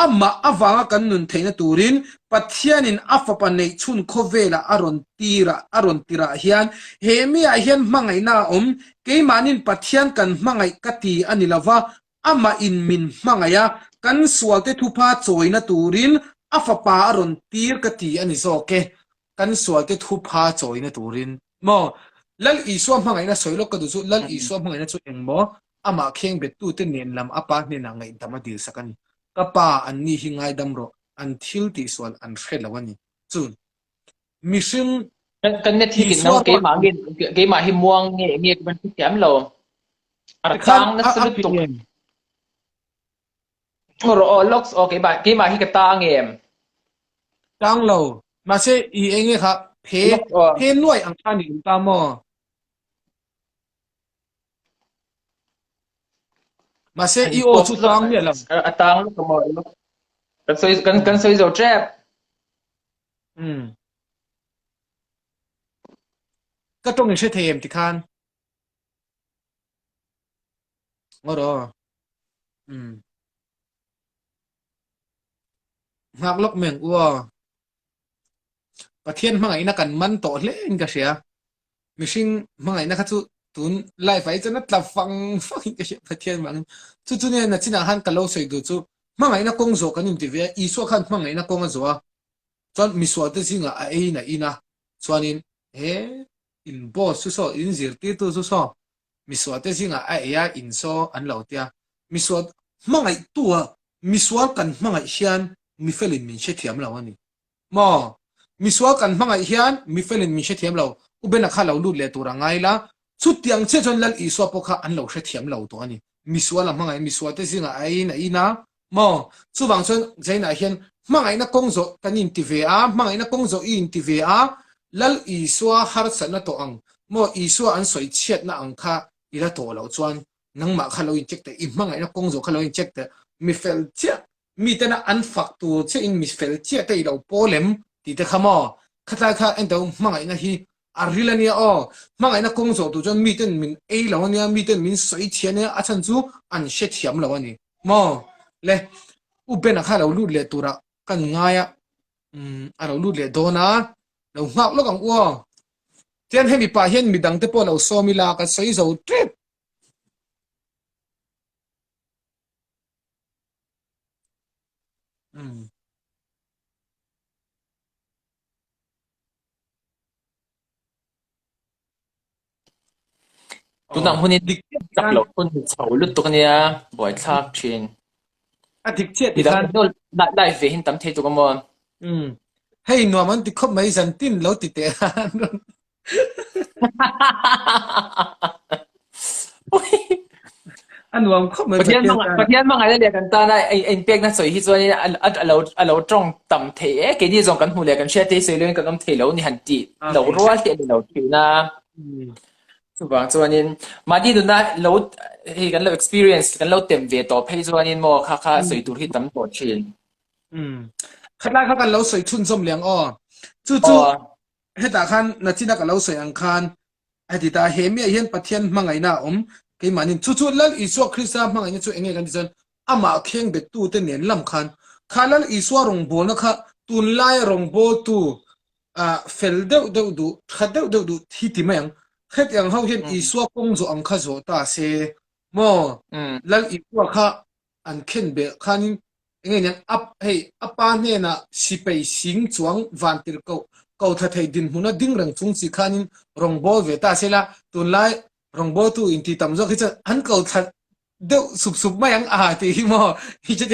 Amah avanga kan nun theihna turin Pathianin a Fapa neihchhun khawvelah a rawn tirah a rawn tirah hian he miah hian hmangaihna a awm. Keimahnin Pathian kan hmangaih ka ti a ni lova, amah in min hmangaih a, kan sualte thupha chawina turin a Fapa a rawn tir ka ti a ni zawk e. Kan sualte thupha chawina turin maw? Lal Isua hmangaihna sawi lawk ka duh chu Lal Isua hmangaihna chu eng maw? Amah kheng bettute nen lam a Pa hnenah ngaihdam a dilsak a ni. Ka Pa, anni hi ngaidam rawh, an thil tihsual an hre lo a ni. Chu mihring Kan net hi Isua kinang keimah nge keimah hi muang nge nge kan hrethiam lo. A Tikhan tang a nasa a lutuk. pian. Rawh aw lawks aw keimah keimah hi ka tang em? Tang lo. Mahse i enge kha phe Lawks aw. phe nuai ang kha ni ta maw? Mahse An i aw pawp chu lawk tang miah lo. a tang lawk maw? Kan sawi kan kan sawi zo tep. Um. Ka tawng i hre thei em tikhan? Ngaw rawh. Um. Nghak lawk meng ua. Pathian hmangaihna kan man tawh hle in ka hria. Mihring hmangaihna kha chu tun life ah hi chuan a tla fang fang in ka hria Pathian vangin. Chu chu nia nachinah khan ka lo sawi duh chu hmangaihna kawng zawh kan inti ve a, Isua khan hmangaihna kawng a zawh a, chuan misualte zingah a eiin a in a, chuanin he in boss chu saw, in zirtirtu chu saw, misualte zingah a ei a, in saw an lo tia. Misual hmangaihtua misual kan hmangaih hian mifelin min hrethiam lo a ni. Maw? Misual kan hmangaih hian mi felin min hrethiam lo, U Bena kha lo lut leh tur a ngai la, chutiang chiah chuan Lal Isua pawh kha an lo hrethiam lo tawh a ni. Misual a hmangaih, misualte zingah a eiin a in a, maw? Chuvang chuan Zainah hian hmangaihna kawng zawh kan inti ve a, hmangaihna kawng zawh i inti ve a, Lal Isua harsatna tawh ang, maw Isua an sawi chhiatna ang kha i la tawh loh chuan nangmah kha lo incheck teh, i hmangaihna kawng zawh kha lo incheck teh, mi fel chiah Mitena an fak tur che in mi fel chiah te i lo pawl em tih te kha maw? Khatlai kha ento hmangaihna hi a ril a nia aw. Hmangaihna kawng zawh tur chuan miten min ei lo a nia, miten min sawi chhia a nia, a chhan chu an hrethiam lo a ni maw? Le U Ben-a kha lo lut leh turah kan ngai a, umm a lo lut leh dawn a, lo nghak lawk ang u aw. Tian hemi pah hian midang te pawh lo sawm ila ka sawi zo tep. Umm. Tunah Aw, hun in dik chiah chak khan loh hun chho lutuk ania buaithlak thin. A dik chiah ti Midang khan. kan live ve hin tam thei tuk amaw. Umm. Hei nuam an ti khawp mai zan tin lo ti teh an rawn. A nuam khawp mai Pathian Pathian hmang tan. Pathian hmangaihna leh kan tana a inpekna sawi hi chuan a lo a lo tawng tam thei e keini zawng kan hmu leh kan hriat te hi sawi loin kan awm thei lo ni han tih lo Okay. rual hi a ni lo thin a. Mm. Chuvang chuanin mahni nuna lo hei kan lo experience kan lo tem ve tawh phei chuanin maw kha kha Mm. sawi tur hi tam tawh thin. Mm. Khatlai kha kan lo sawi chhunzawm leh ang aw. Chu chu Aw. Hetah khan nachina ka lo sawi ang khan a ti ta, he miah hian Pathian hmangaihna a awm keimahnin. Chu chu Lal Isua Krista hmangaihna chu enge kan tih chuan amah kheng bettute nen lam khan kha Lal Isua rawngbawlna kha tunlaia rawngbawltu fel deuh deuh duh, tha deuh deuh duh hi ti mai ang. Hetiang ho hian Isua kawng zawh ang kha zawh ta se maw Lal Isua kha an khen belh khanin enge niang a hei a pa hnenah sipei sing chuang vantir ko ko thla thei dinhmuna ding reng chung chi khanin rawngbâwl ve ta sela tunlai rawngbâwltu inti tam zawk hi chuan an ko thla deuh sup sup mai ang a tih hi maw hi chu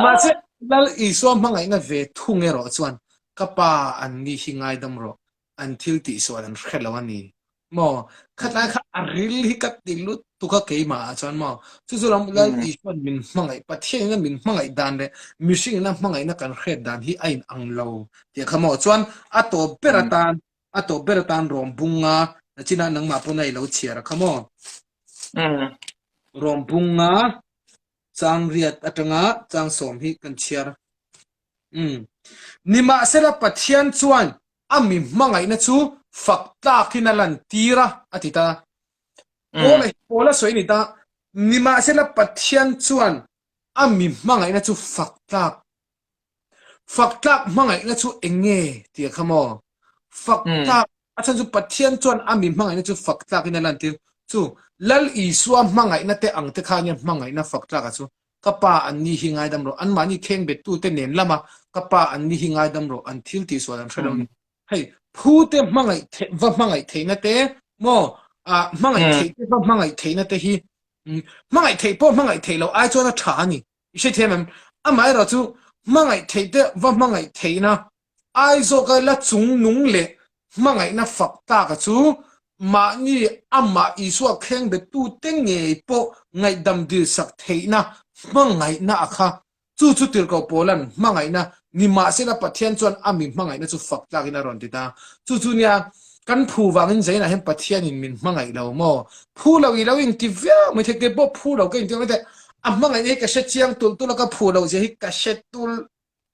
Mahse, Lal Isua hmangaihna ve thung erawh chuan ka pa an ni hi ngaidam rawh an thil tihsual an hre lo a ni maw? Khatlai kha a ril hi ka ti lutuk a keimah ah chuan maw? Chu chu lam Lal Isua'n min hmangaih, Pathianin a min hmangaih dan leh mihringin a hmangaihna kan hriat dan hi a in ang lo tih kha maw? Chuan a tawp ber atan, a tawp ber atan rawm bunga nachinah nangmah pawn a i lo chhiar a kha maw? Rawm bunga chang riat atanga chang sawm hi kan chhiar. Umm. Nimahsela Pathian chuan a mi hmangaihna chu fak tlakin a lantir a, a ti ta. Paula hi Paula sawi a ni ta. Nimahsela Pathian chuan a mi hmangaihna chu fak tlak. Fak tlak hmangaihna chu eng nge tih kha maw? Fak tlak A chhan chu Pathian chuan a mi hmangaihna chu fak tlakin a lantir. Chu Lal Isua hmangaihna te ang te kha nia hmangaihna fak tlaka chu ka pa an ni hi ngaidam rawh, anmahni khengbettu te nen lama ka pa an ni hi ngaidam rawh, an thil tihsual an hre lo ni. Hei, phu te hmangaih the va hmangaih theihna te maw, ah hmangaih theih te va hmangaih theihna te hi hmangaih theih pawh hmangaih theih loh ai chuan a tha a ni. I hrethiam em? Amaherawhchu hmangaih theih te va hmangaih theihna Aizawka la chungnung leh hmangaihna fak tlaka chu mahni amah Isua khengbettute ngei pawh ngaihdam dilsak theihna hmangaihna a kha. Chu chu Tirhkoh Paula'n hmangaihna nimahsela Pathian chuan a mi hmangaihna chu fak tlakin a rawn ti ta. Chu chu nia, kan phu vangin Zainah hian Pathianin min hmangaih lo maw? Phu lo i lo inti viau mai thei, kei pawh phu lo ka inti ang mai thei. A hmangaihna hi ka hre chiang tulh tulh a, ka phu loh zia hi ka hre tulh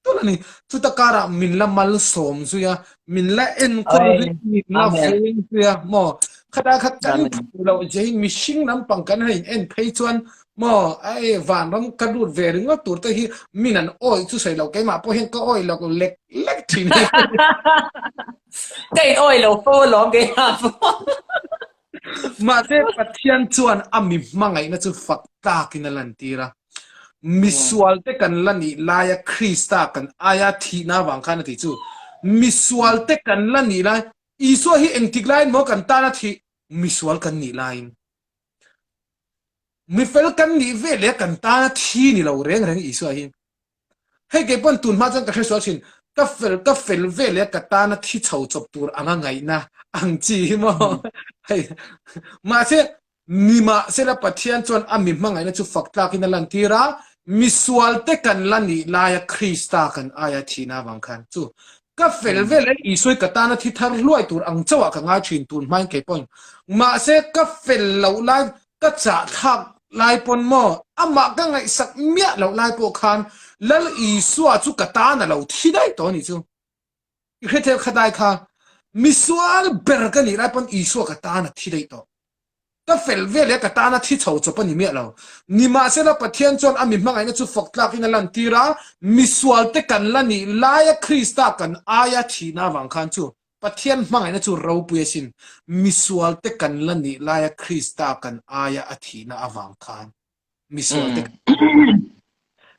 tulh a ni. Chuta karah min la malsawm zui a, min la enkawl zui a, min la veng zui a maw? Khata kha kan phu loh zia hi mihring lampang kan han in en phei chuan maw ai vanram ka lut ve ringawt tur te hi min an awih chu sawi lo keimah pawh hian ka awih lo lek lek thin hi. Ka in awih lo fo alawm keimah pawh. Mahse Pathian chuan a mi hmangaihna chu fak takin a lantir a. Misualte kan la nih laia Krista kan aia thihna avang khan a ti chu. Misualte kan la nih lai Isua hi engtik laiin maw kan tana thih? Misual kan nih laiin. Mifel kan nih ve leh kan tana thi ni lo reng reng Isua hi. Hei kei pawn tun hma chuan ka hre sual thin, ka fel ka fel ve leh ka tana thi chho chawp tur anga ngaihna ang chi hi maw. Hei mahse Nimahsela Pathian chuan a mi hmangaihna chu fak tlakin a lantir a, misualte kan la nih laia Krista kan aia thihna avang khan chu ka fel vel e, Isua ka tana thi thar hluai tur ang chauhah ka ngai thin tun hmain kei pawn. Mahse ka fel loh lai, ka chahthlak lai pawn maw, amah ka ngaihsak miah loh lai pawh khan Lal Isua chu ka tan a lo thi daih tawh a nih chu. I hre thei khatai kha misual ber ka nih lai pawn Isua ka tan a thi daih tawh. Ka fel vel e ka tan a thi chho chawp a ni miah lo. Nimahsela Pathian chuan a mi hmangaihna chu fak tlakin a lantir a, misual te kan la nih laia Krista kan aia thihna avang khan chu Pathian hmangaihna chu ropui asin, misual te kan la nih laia Krista kan aia a thihna avang khan. Misual te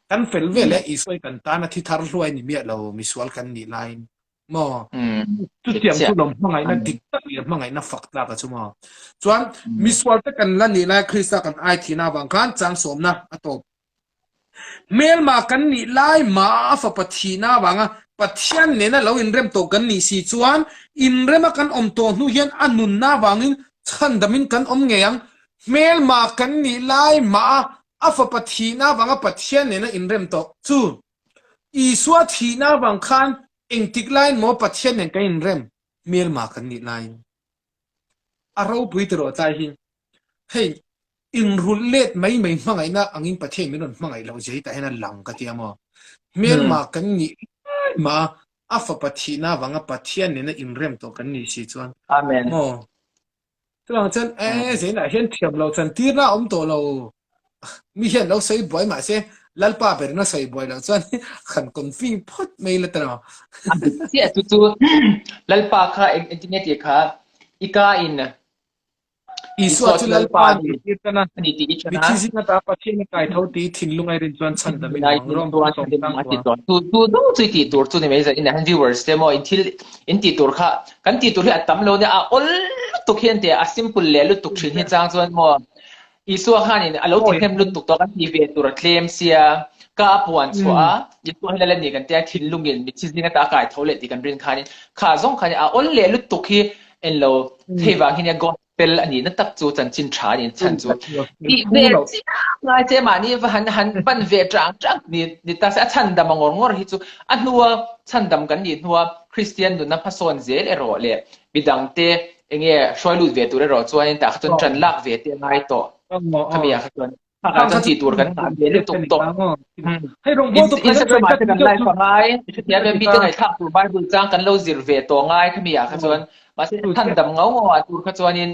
kan fel vel e Isua kan tan a thi thar hluai ni miah lo misual kan nih laiin maw chutiang chu lawm hmangaihna dik tak leh hmangaihna fak tlak a chu maw chuan misual te kan la nih lai Krista kan ai thihna avang khan chang sawmna a tawp hmelma kan nih lai ma a fapa thihna avanga Pathian nena lo inrem tawh kan nih si chuan inrema kan awm tawh hnu hian a nunna avangin chhandamin kan awm ngei ang Hmelma kan nih lai mah a, a fapa thihna avanga Pathian nena inrem tawh chu Isua thihna avang khan engtik laiin maw Pathian nen kan inrem? Hmelma kan nih laiin. A ropui tiraw tlai hi. Hei, inrulh let mai mai hmangaihna angin Pathian min rawn hmangaih loh zia hi tah hian a lang ka tia maw? Hmelma kan nih lai mah a, a fapa thihna avanga Pathian nena inrem tawh kan nih si chuan Amen. maw? Chuvang chuan e zeinah hian thiam lo chan tirna a awm tawh lo. Mi hian lo sawi buai mah se Lalpa berin a sawi buai loh chuan kan confi phawt mai la ta lo. A dik chiah chu chu Lalpa kha eng engtin nge tih kha i ka in Isua chu Lalpa a ni tih tan a, a ni tih i ṭhen a. Mithi zinga ta Pathian a kai tho tih thinlung a rin chuan chhandam in Lai awm ang tin rawng chuan sawm chhandam tlang a ti kuah. tawh. Tu tu deuh chu i tih tur chu ni mai zan in ah hian viewers te maw in thil in tih tur kha kan tih tur hi a tam lo nia a awl lutuk hi an ti a, a simple leh lutuk thin hi chang chuan maw Isua khanin a lo ti hnem lutuk tawh kan tih ve tur a tlem sia ka a puan chhuah a Isua hi lal a ni kan tia thinlungin mitthi zing ata a kai tho leh tih kan rin khanin kha zawng khanin a awl leh lutuk hi en lo hei vang hi nia God fel a nihna tak chu chanchin tha a nih chhan chu tih ve chiang ngai che mahni va han han pan ve tang tang ni ni ta se a chhandam a ngawr ngawr hi chu a hnua chhandam kan nih hnua Kristian nunna hmasawn zel erawh leh midangte enge hruai lut ve tur erawh chuanin tah kha chuan tan lak ve te a ngai tawh khami ah kha chuan Phakah chuan tih tur kan ngah ve lutuk tawh. Instagram ah te kan live a ngai, hetiang em mite ngaihthlak tur Bible chang kan lo zir ve tawh ngai khami ah kha chuan mahse thandam ngau ngau ah tur kha chuanin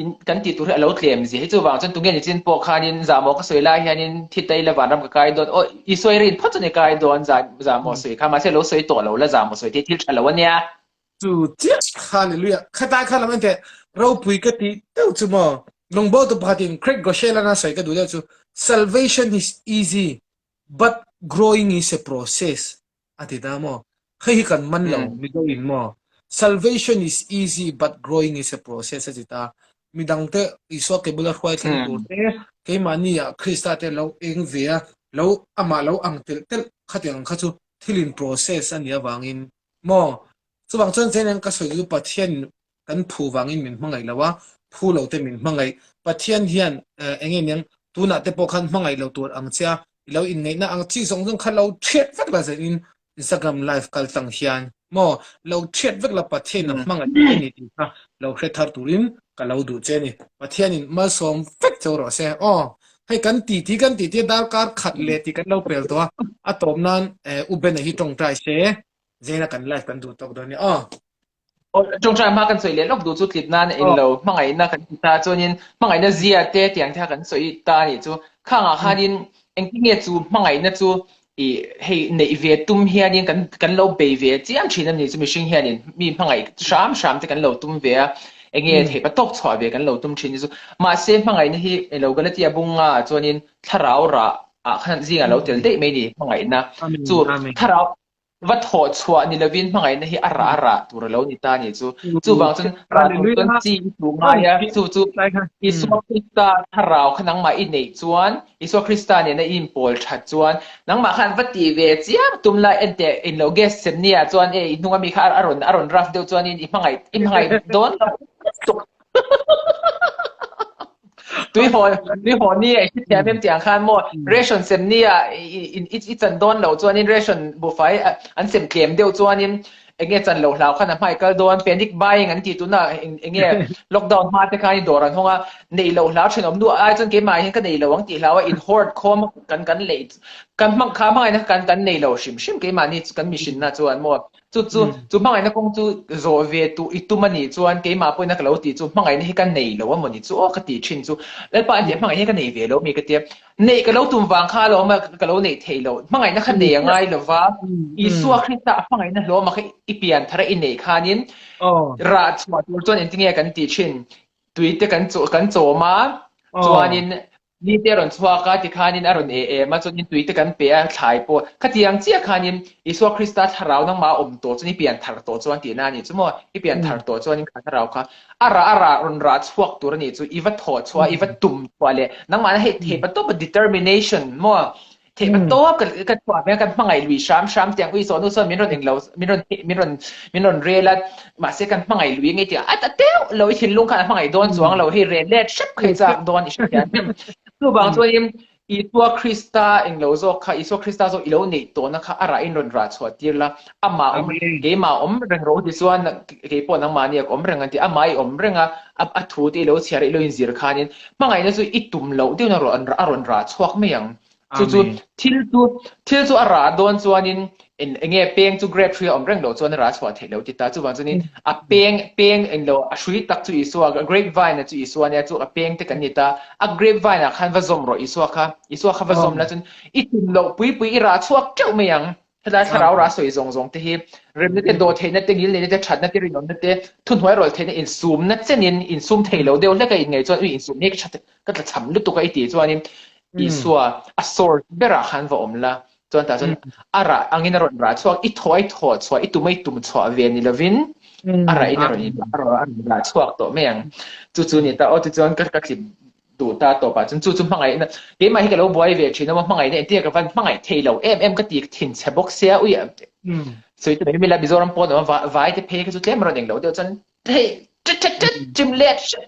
in kan tih tur hi a lo tlem zia hi chuvang chuan tunge ni chin pawh khanin zahmawh ka sawi lai hianin thi tai la vanram ka kai dawn aw i sawi rin phawt chuan i kai dawn zahmawh sawi kha mahse lo sawi tawh lo la zahmawh sawi te thil tha lo ania. Chu chiah hallelujah khatai kha lam ente ropui ka ti deuh chu maw lungbo tu pakhatin Craig Groeschel ana sawi ka duh deuh chu salvation is easy but growing is a process a ti ta maw hei hi kan man lo mizo in maw salvation is easy but growing is a process a ti ta midangte Isua ke bula hruai thleng tur te keimahni ah Krista te lo eng ve a lo amah lo ang telh telh khatiang ang kha chu thil in process a nih avangin Maw? Chuvang chuan chen ka sawi chu Pathian kan phu vangin min hmangaih lo a, phu lo te min hmangaih. Pathian hian eng nge niang tunah te pawh khan hmangaih lo tur ang che a, i lo inngaihna ang chi zawng zawng kha lo thiat vek la zanin Instagram live kal tlang hian maw lo thiat vek la Pathian a hmangaih che ni tih kha lo hre thar turin ka lo duh che a ni. Pathianin malsawm vek cheu rawh se aw. Hei kan ti ti kan ti ti a darkar khat leh tih kan lo pel tawh a, a tawp nan U Bena hi tawngtai se, Zena kan live kan duh tawk dawn nia aw. Ṭawngṭai hma kan sawi leh lawk duh chu tlip nan a in lo hmangaihna kan ti ta chuanin hmangaihna zia te tiang te kha kan sawi ta a nih chu. Khangah khanin engtin nge chu hmangaihna chu i hei neih ve tum hianin kan kan lo bei ve chiam thin a ni chu mihring hianin mi hmangaih hram hram te kan lo tum ve a enge theihpa tawk chhuah ve kan lo tum thin hi chu. Mahse hmangaihna hi ilo Galatia bunga ah chuanin thlarau rah ah khan zingah lo tel daih mai a ni hmangaihna chu thlarau Va thawh chhuah ni lovin hmangaihna hi a rah a rah tur a lo ni ta a nih chu. Chuvang chuan rah tur chuan chi i tuh ngai a, chu chu Isua Krista thlarau kha nangmah i neih chuan, Isua Krista nena i inpawl that chuan nangmah khan va tih ve chiam tum la enteh in lo guest sem nia chuan e i hnung ami kha a rawn a rawn rough deuh chuanin i hmangaih i hmangaih dawn lo tuk. Tui haw tui haw ni a i hrethiam em tih ang khan maw ration sem ni a i i chan dawn loh chuanin ration buhfai an sem tlem deuh chuanin eng nge chan loh hlau khan a hmai kal dawn panic buying an tih tunah eng eng nge lockdown hma te khan dawr an hawng a neih loh hlau thenawm nu ai chuan keimah hian ka nei lo ang tih hlau a in hoard khawm kan kan lei kan hmang kha hmangaihna kan kan nei lo hrim hrim keimahni kan mihrinna chuan maw Chu chu, chu hmangaihna kawng chu zawh ve tu i tum a nih chuan keimah pawhin a ka lo tih chu hmangaihna hi ka nei lo a maw ni chu aw ka tih thin chu. Lalpa an tih hmangaihna hi ka nei ve lo mi ka tia. Neih ka lo tum vang kha alawm a ka lo neih theih loh. Hmangaihna kha nei a ngai lo va, Isua Krista a hmangaihna hlawma kha i pian thar a i neih khanin rah chhuah tur chuan engtinge kan tih thin. Tui te kan kan chawm a, chuanin Ni te a rawn chhuak a, tikhanin a rawn e em a, chuanin tui te kan pe a, thlai pawh. Khatiang chiah khanin Isua Krista thlarau nangmah a awm tawh chuan i pian thar tawh chuan tihna a nih chu maw? I pian thar tawh chuanin kha thlarau kha a rah a rah rawn rah chhuak tur a nih chu, i va thawh chhuah a, i va tum chhuah leh nangmahna hei theihpa tawpa determination maw? Theihpa tawp ka ka chhuah ve a, kan hmangaih lui hram hram tiang ui sawn u sawn min rawn englo min rawn min rawn min rawn rel a, mahse kan hmangaih lui nge tih a ta teuh lo i thinlung khan a hmangaih dawn chuang lo hei rel let hrep kha i chak dawn i hrethiam em. Chuvang chuanin Isua Krista englo zawk kha Isua Krista zawk i lo neih tawhna kha a rahin rawn rah chhuah tir la, amah awm keimah awm reng rawh u tichuan keipawh nangmahni a ka awm reng an ti, amah i awm reng a, a thu te i lo chhiar a i lo inzir khanin Hmangaihna chu i tum loh deuhin a rawn a rawn rah chhuak mai ang. Chu chu thil chu thil chu a rah dawn chuanin eng enge peng chu grape hrui a awm reng loh chuan a rah chhuah theih loh ti ta. Chuvang chuanin a peng peng eng lo a hrui tak chu Isua grape vine a chu Isua ania chu a peng te kan ni ta. A grape vine ah khan va zawm rawh Isua kha. Isua kha va zawm la chuan i tum loh pui pui i rah chhuak teuh mai ang. Helai thlarau rah sawi zawng zawng te hi remna te, dawhtheihna te, ngilneihna te, thatna te, rinawmna te, thuhnuai rawlh theihna, insumna chenin insum thei lo deuh hlek a inngaih chuan ui insum hi ka ka tla cham lutuk a i tih chuanin Isua a source berah khan va awm la chuan tah chuan a rah angin a rawn rah chhuak i thaw a i thaw chhuah i tum a i tum chhuah ve ni lovin a rah in a rawn a rawn rah chhuak tawh mai ang chu chu ni ta aw tichuan ka ka tlip duh ta tawp ah chuan chu chu hmangaihna keimah hi ka lo buai ve thin a maw hmangaihna engtin nge ka van hmangaih thei lo em em ka ti thin chhe bawk sia ui sawi ta mai mai la Mizoram pawn awm a vai te phei kha chu tlem a rawn englo deuh chuan hei ṭet ṭet ṭet chim let hrep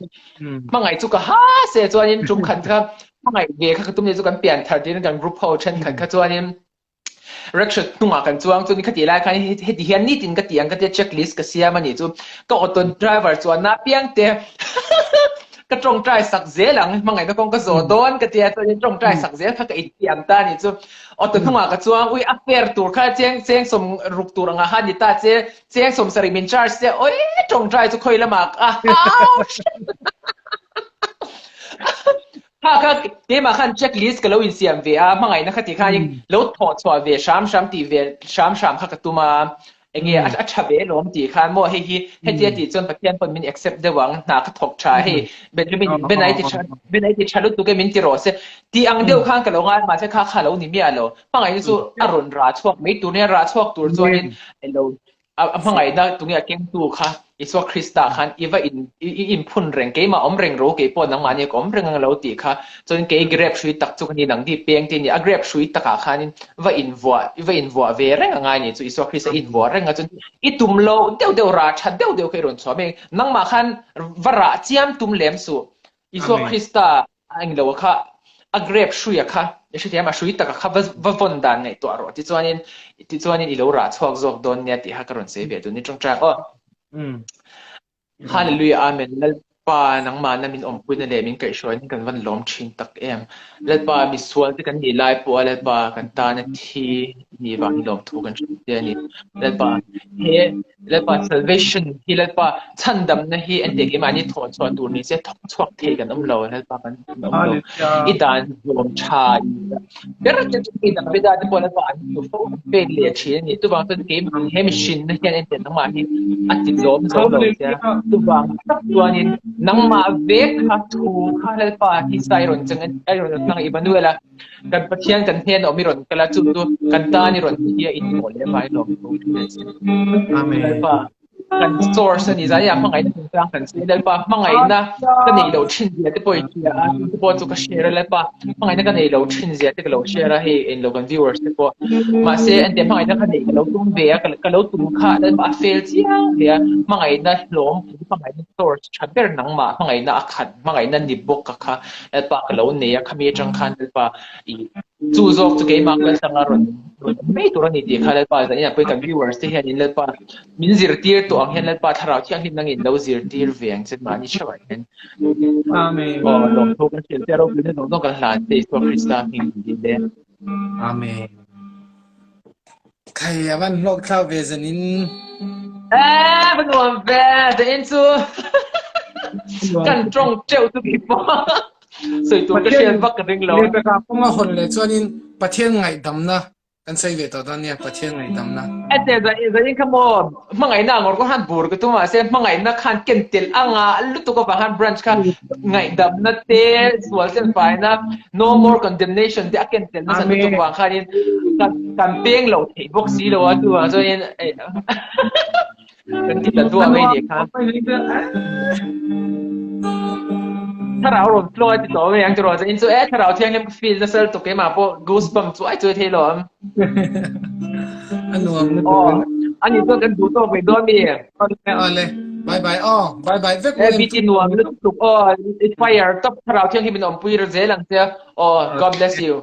hmangaih chu ka ha se chuanin tum khat kha hmangaih ve kha ka tum ni chu kan pian thar tiin kan group ho thenkhat kha chuanin Rickshaw hnungah kan chuang chuan khati lai khan heti hian nitin ka ti ang ka tia checklist ka siam a nih chu ka auto driver chuan na piang te ka tawngtai sak zel ang hmangaihna kawng ka zawh dawn ka tia chuan tawngtai sak zel kha ka intiam ta a nih chu auto hnungah ka chuang ui a fare tur kha cheng cheng sawm ruk tur anga kha ni ta che cheng sawm sarih min charge che oi tawngtai chu khawi lamah a hau Kha kha keimah khan checklist ka lo insiam ve a, hmangaihna kha tih khanin lo thawh chhuah ve hram hram tih ve hram hram kha ka tum a, enge a tha ve lawm tih khan maw hei hi hetia tih chuan Pathian pawn min accept deuh ang, hna ka thawk tha hei Benjamin Ben-a i ti tha Ben-a i ti tha lutuk e min ti rawh se tih ang deuh khan ka lo ngai mahse kha kha lo ni miah lo, hmangaihna chu a rawn rah chhuak mai tur nia rah chhuak tur chuanin elo A hmangaihna tunge a kengtu kha Isua Krista khan i va in i inphun reng keimah awm reng ro keipawh nangmah nia ka awm reng ang lo tih kha chuan kei grape hrui tak chu ka ni nang di peng te ni a grape hrui takah khanin va invuah i va invuah ve reng a ngai ni chu Isua Krista i invuah reng a chuan i tum lo deuh deuh rah tha deuh deuh kha i rawn chhuah mai nangmah khan va rah chiam tum lem suh Isua Krista A englo a kha, a grape hruia kha, i hrethiam a hrui taka kha va va vawn dan ngaihtuah rawh tichuanin tichuanin i lo rah chhuak zawk dawn nia tih kha ka rawn sawi ve tun ni ṭawngṭai ang aw. Hallelujah Amen. Lal. Pa, nangmahna min awmpuina leh min kaihhruaina kan van lawm thin tak em. Lalpa, misual te kan nih lai pawha Lalpa kan tana thi nih vang hi lawmthu kan hrilh che a ni. Lalpa, he Lalpa salvation hi Lalpa chhandamna hi engtiang keimahni thawh chhuah tur ni se thawk chhuak thei kan awm lo Lalpa kan awm lo. I dan zawm tha ber te chu mi Davida te pawh Lalpa an hmu fo an pek leh thin a ni. Chuvang chuan kei he mihrinna hian engtiang nangmah hi a ti lawm zo lo che a. Chuvang tak chuanin nangmah vek kha thu kha Lalpa tisa i rawn chang a i rawn hmang Immanuel a kan Pathian kan hnen a awm i rawn kal a chu chu kan tan i rawn thi a inhmuh leh avangin lawm thu thin a che. Amen. Lalpa kan source a ni zai a hmangaihna chungchang kan sawi Lalpa hmangaihna ka neih loh thin zia te pawh i hria a chu te pawh chu ka share a Lalpa hmangaihna ka neih loh thin zia te ka lo share a hei englo kan viewers te pawh mahse engtiang hmangaihna ka neih ka lo tum ve a ka lo tum kha Lalpa a fail chiang hle a hmangaihna hlawm hmangaihna source tha ber nangmah hmangaihna a khat hmangaihna ni bawk ka kha Lalpa ka lo nei a khami atang khan Lalpa i Chu zawk chu keimah kal tanga rawn rawn awm mai tur a ni tih kha Lalpa zanin ah pawhin kan viewers te hianin Lalpa min zirtir tawh ang hian Lalpa thlarau thianghlim nangin lo zirtir ve ang che mahni theuh ah hian. Amen. Aw lawmthu kan hrilh che ropuina zawng zawng kan hlan che Isua Krista hming in dil e. Amen. Khai a van hlawk thlak ve zanin. Eh, va nuam ve, zanin chu kan tawng teuh chu kei pawh. Sawi tur ka hriat vak ka ring lo. Lehpeka kawng a hawn leh chuanin Pathian ngaihdamna kan sawi ve tawh dawn nia, Pathian ngaihdamna. Ete zain kha maw hmangaihna ngawr kawr khan bur ka tum a, mahse hmangaihna khan ken tel anga lutuk avang khan branch kha ngaihdamna te, sual tel faina, no more condemnation te a ken tel nasa lutuk avang khanin kan peng lo theih bawk si lo a, chuvang chuanin Kan ti ta duah mai nih kha. Thlarau rawn flow a ti tawh mai ang chu rawn in chu e thlarau thianghlim ka feel nasa lutuk keimah pawh goosebump chuai chuai thei lo am. A nuam lutuk. Aw, ani chuan kan duh tawk mai dawn mi. Ole ole. Bye bye aw. Bye bye vek. E BT nuam lutuk aw. I fire top thlarau thianghlim in awmpui zel ang che. Aw, God bless you.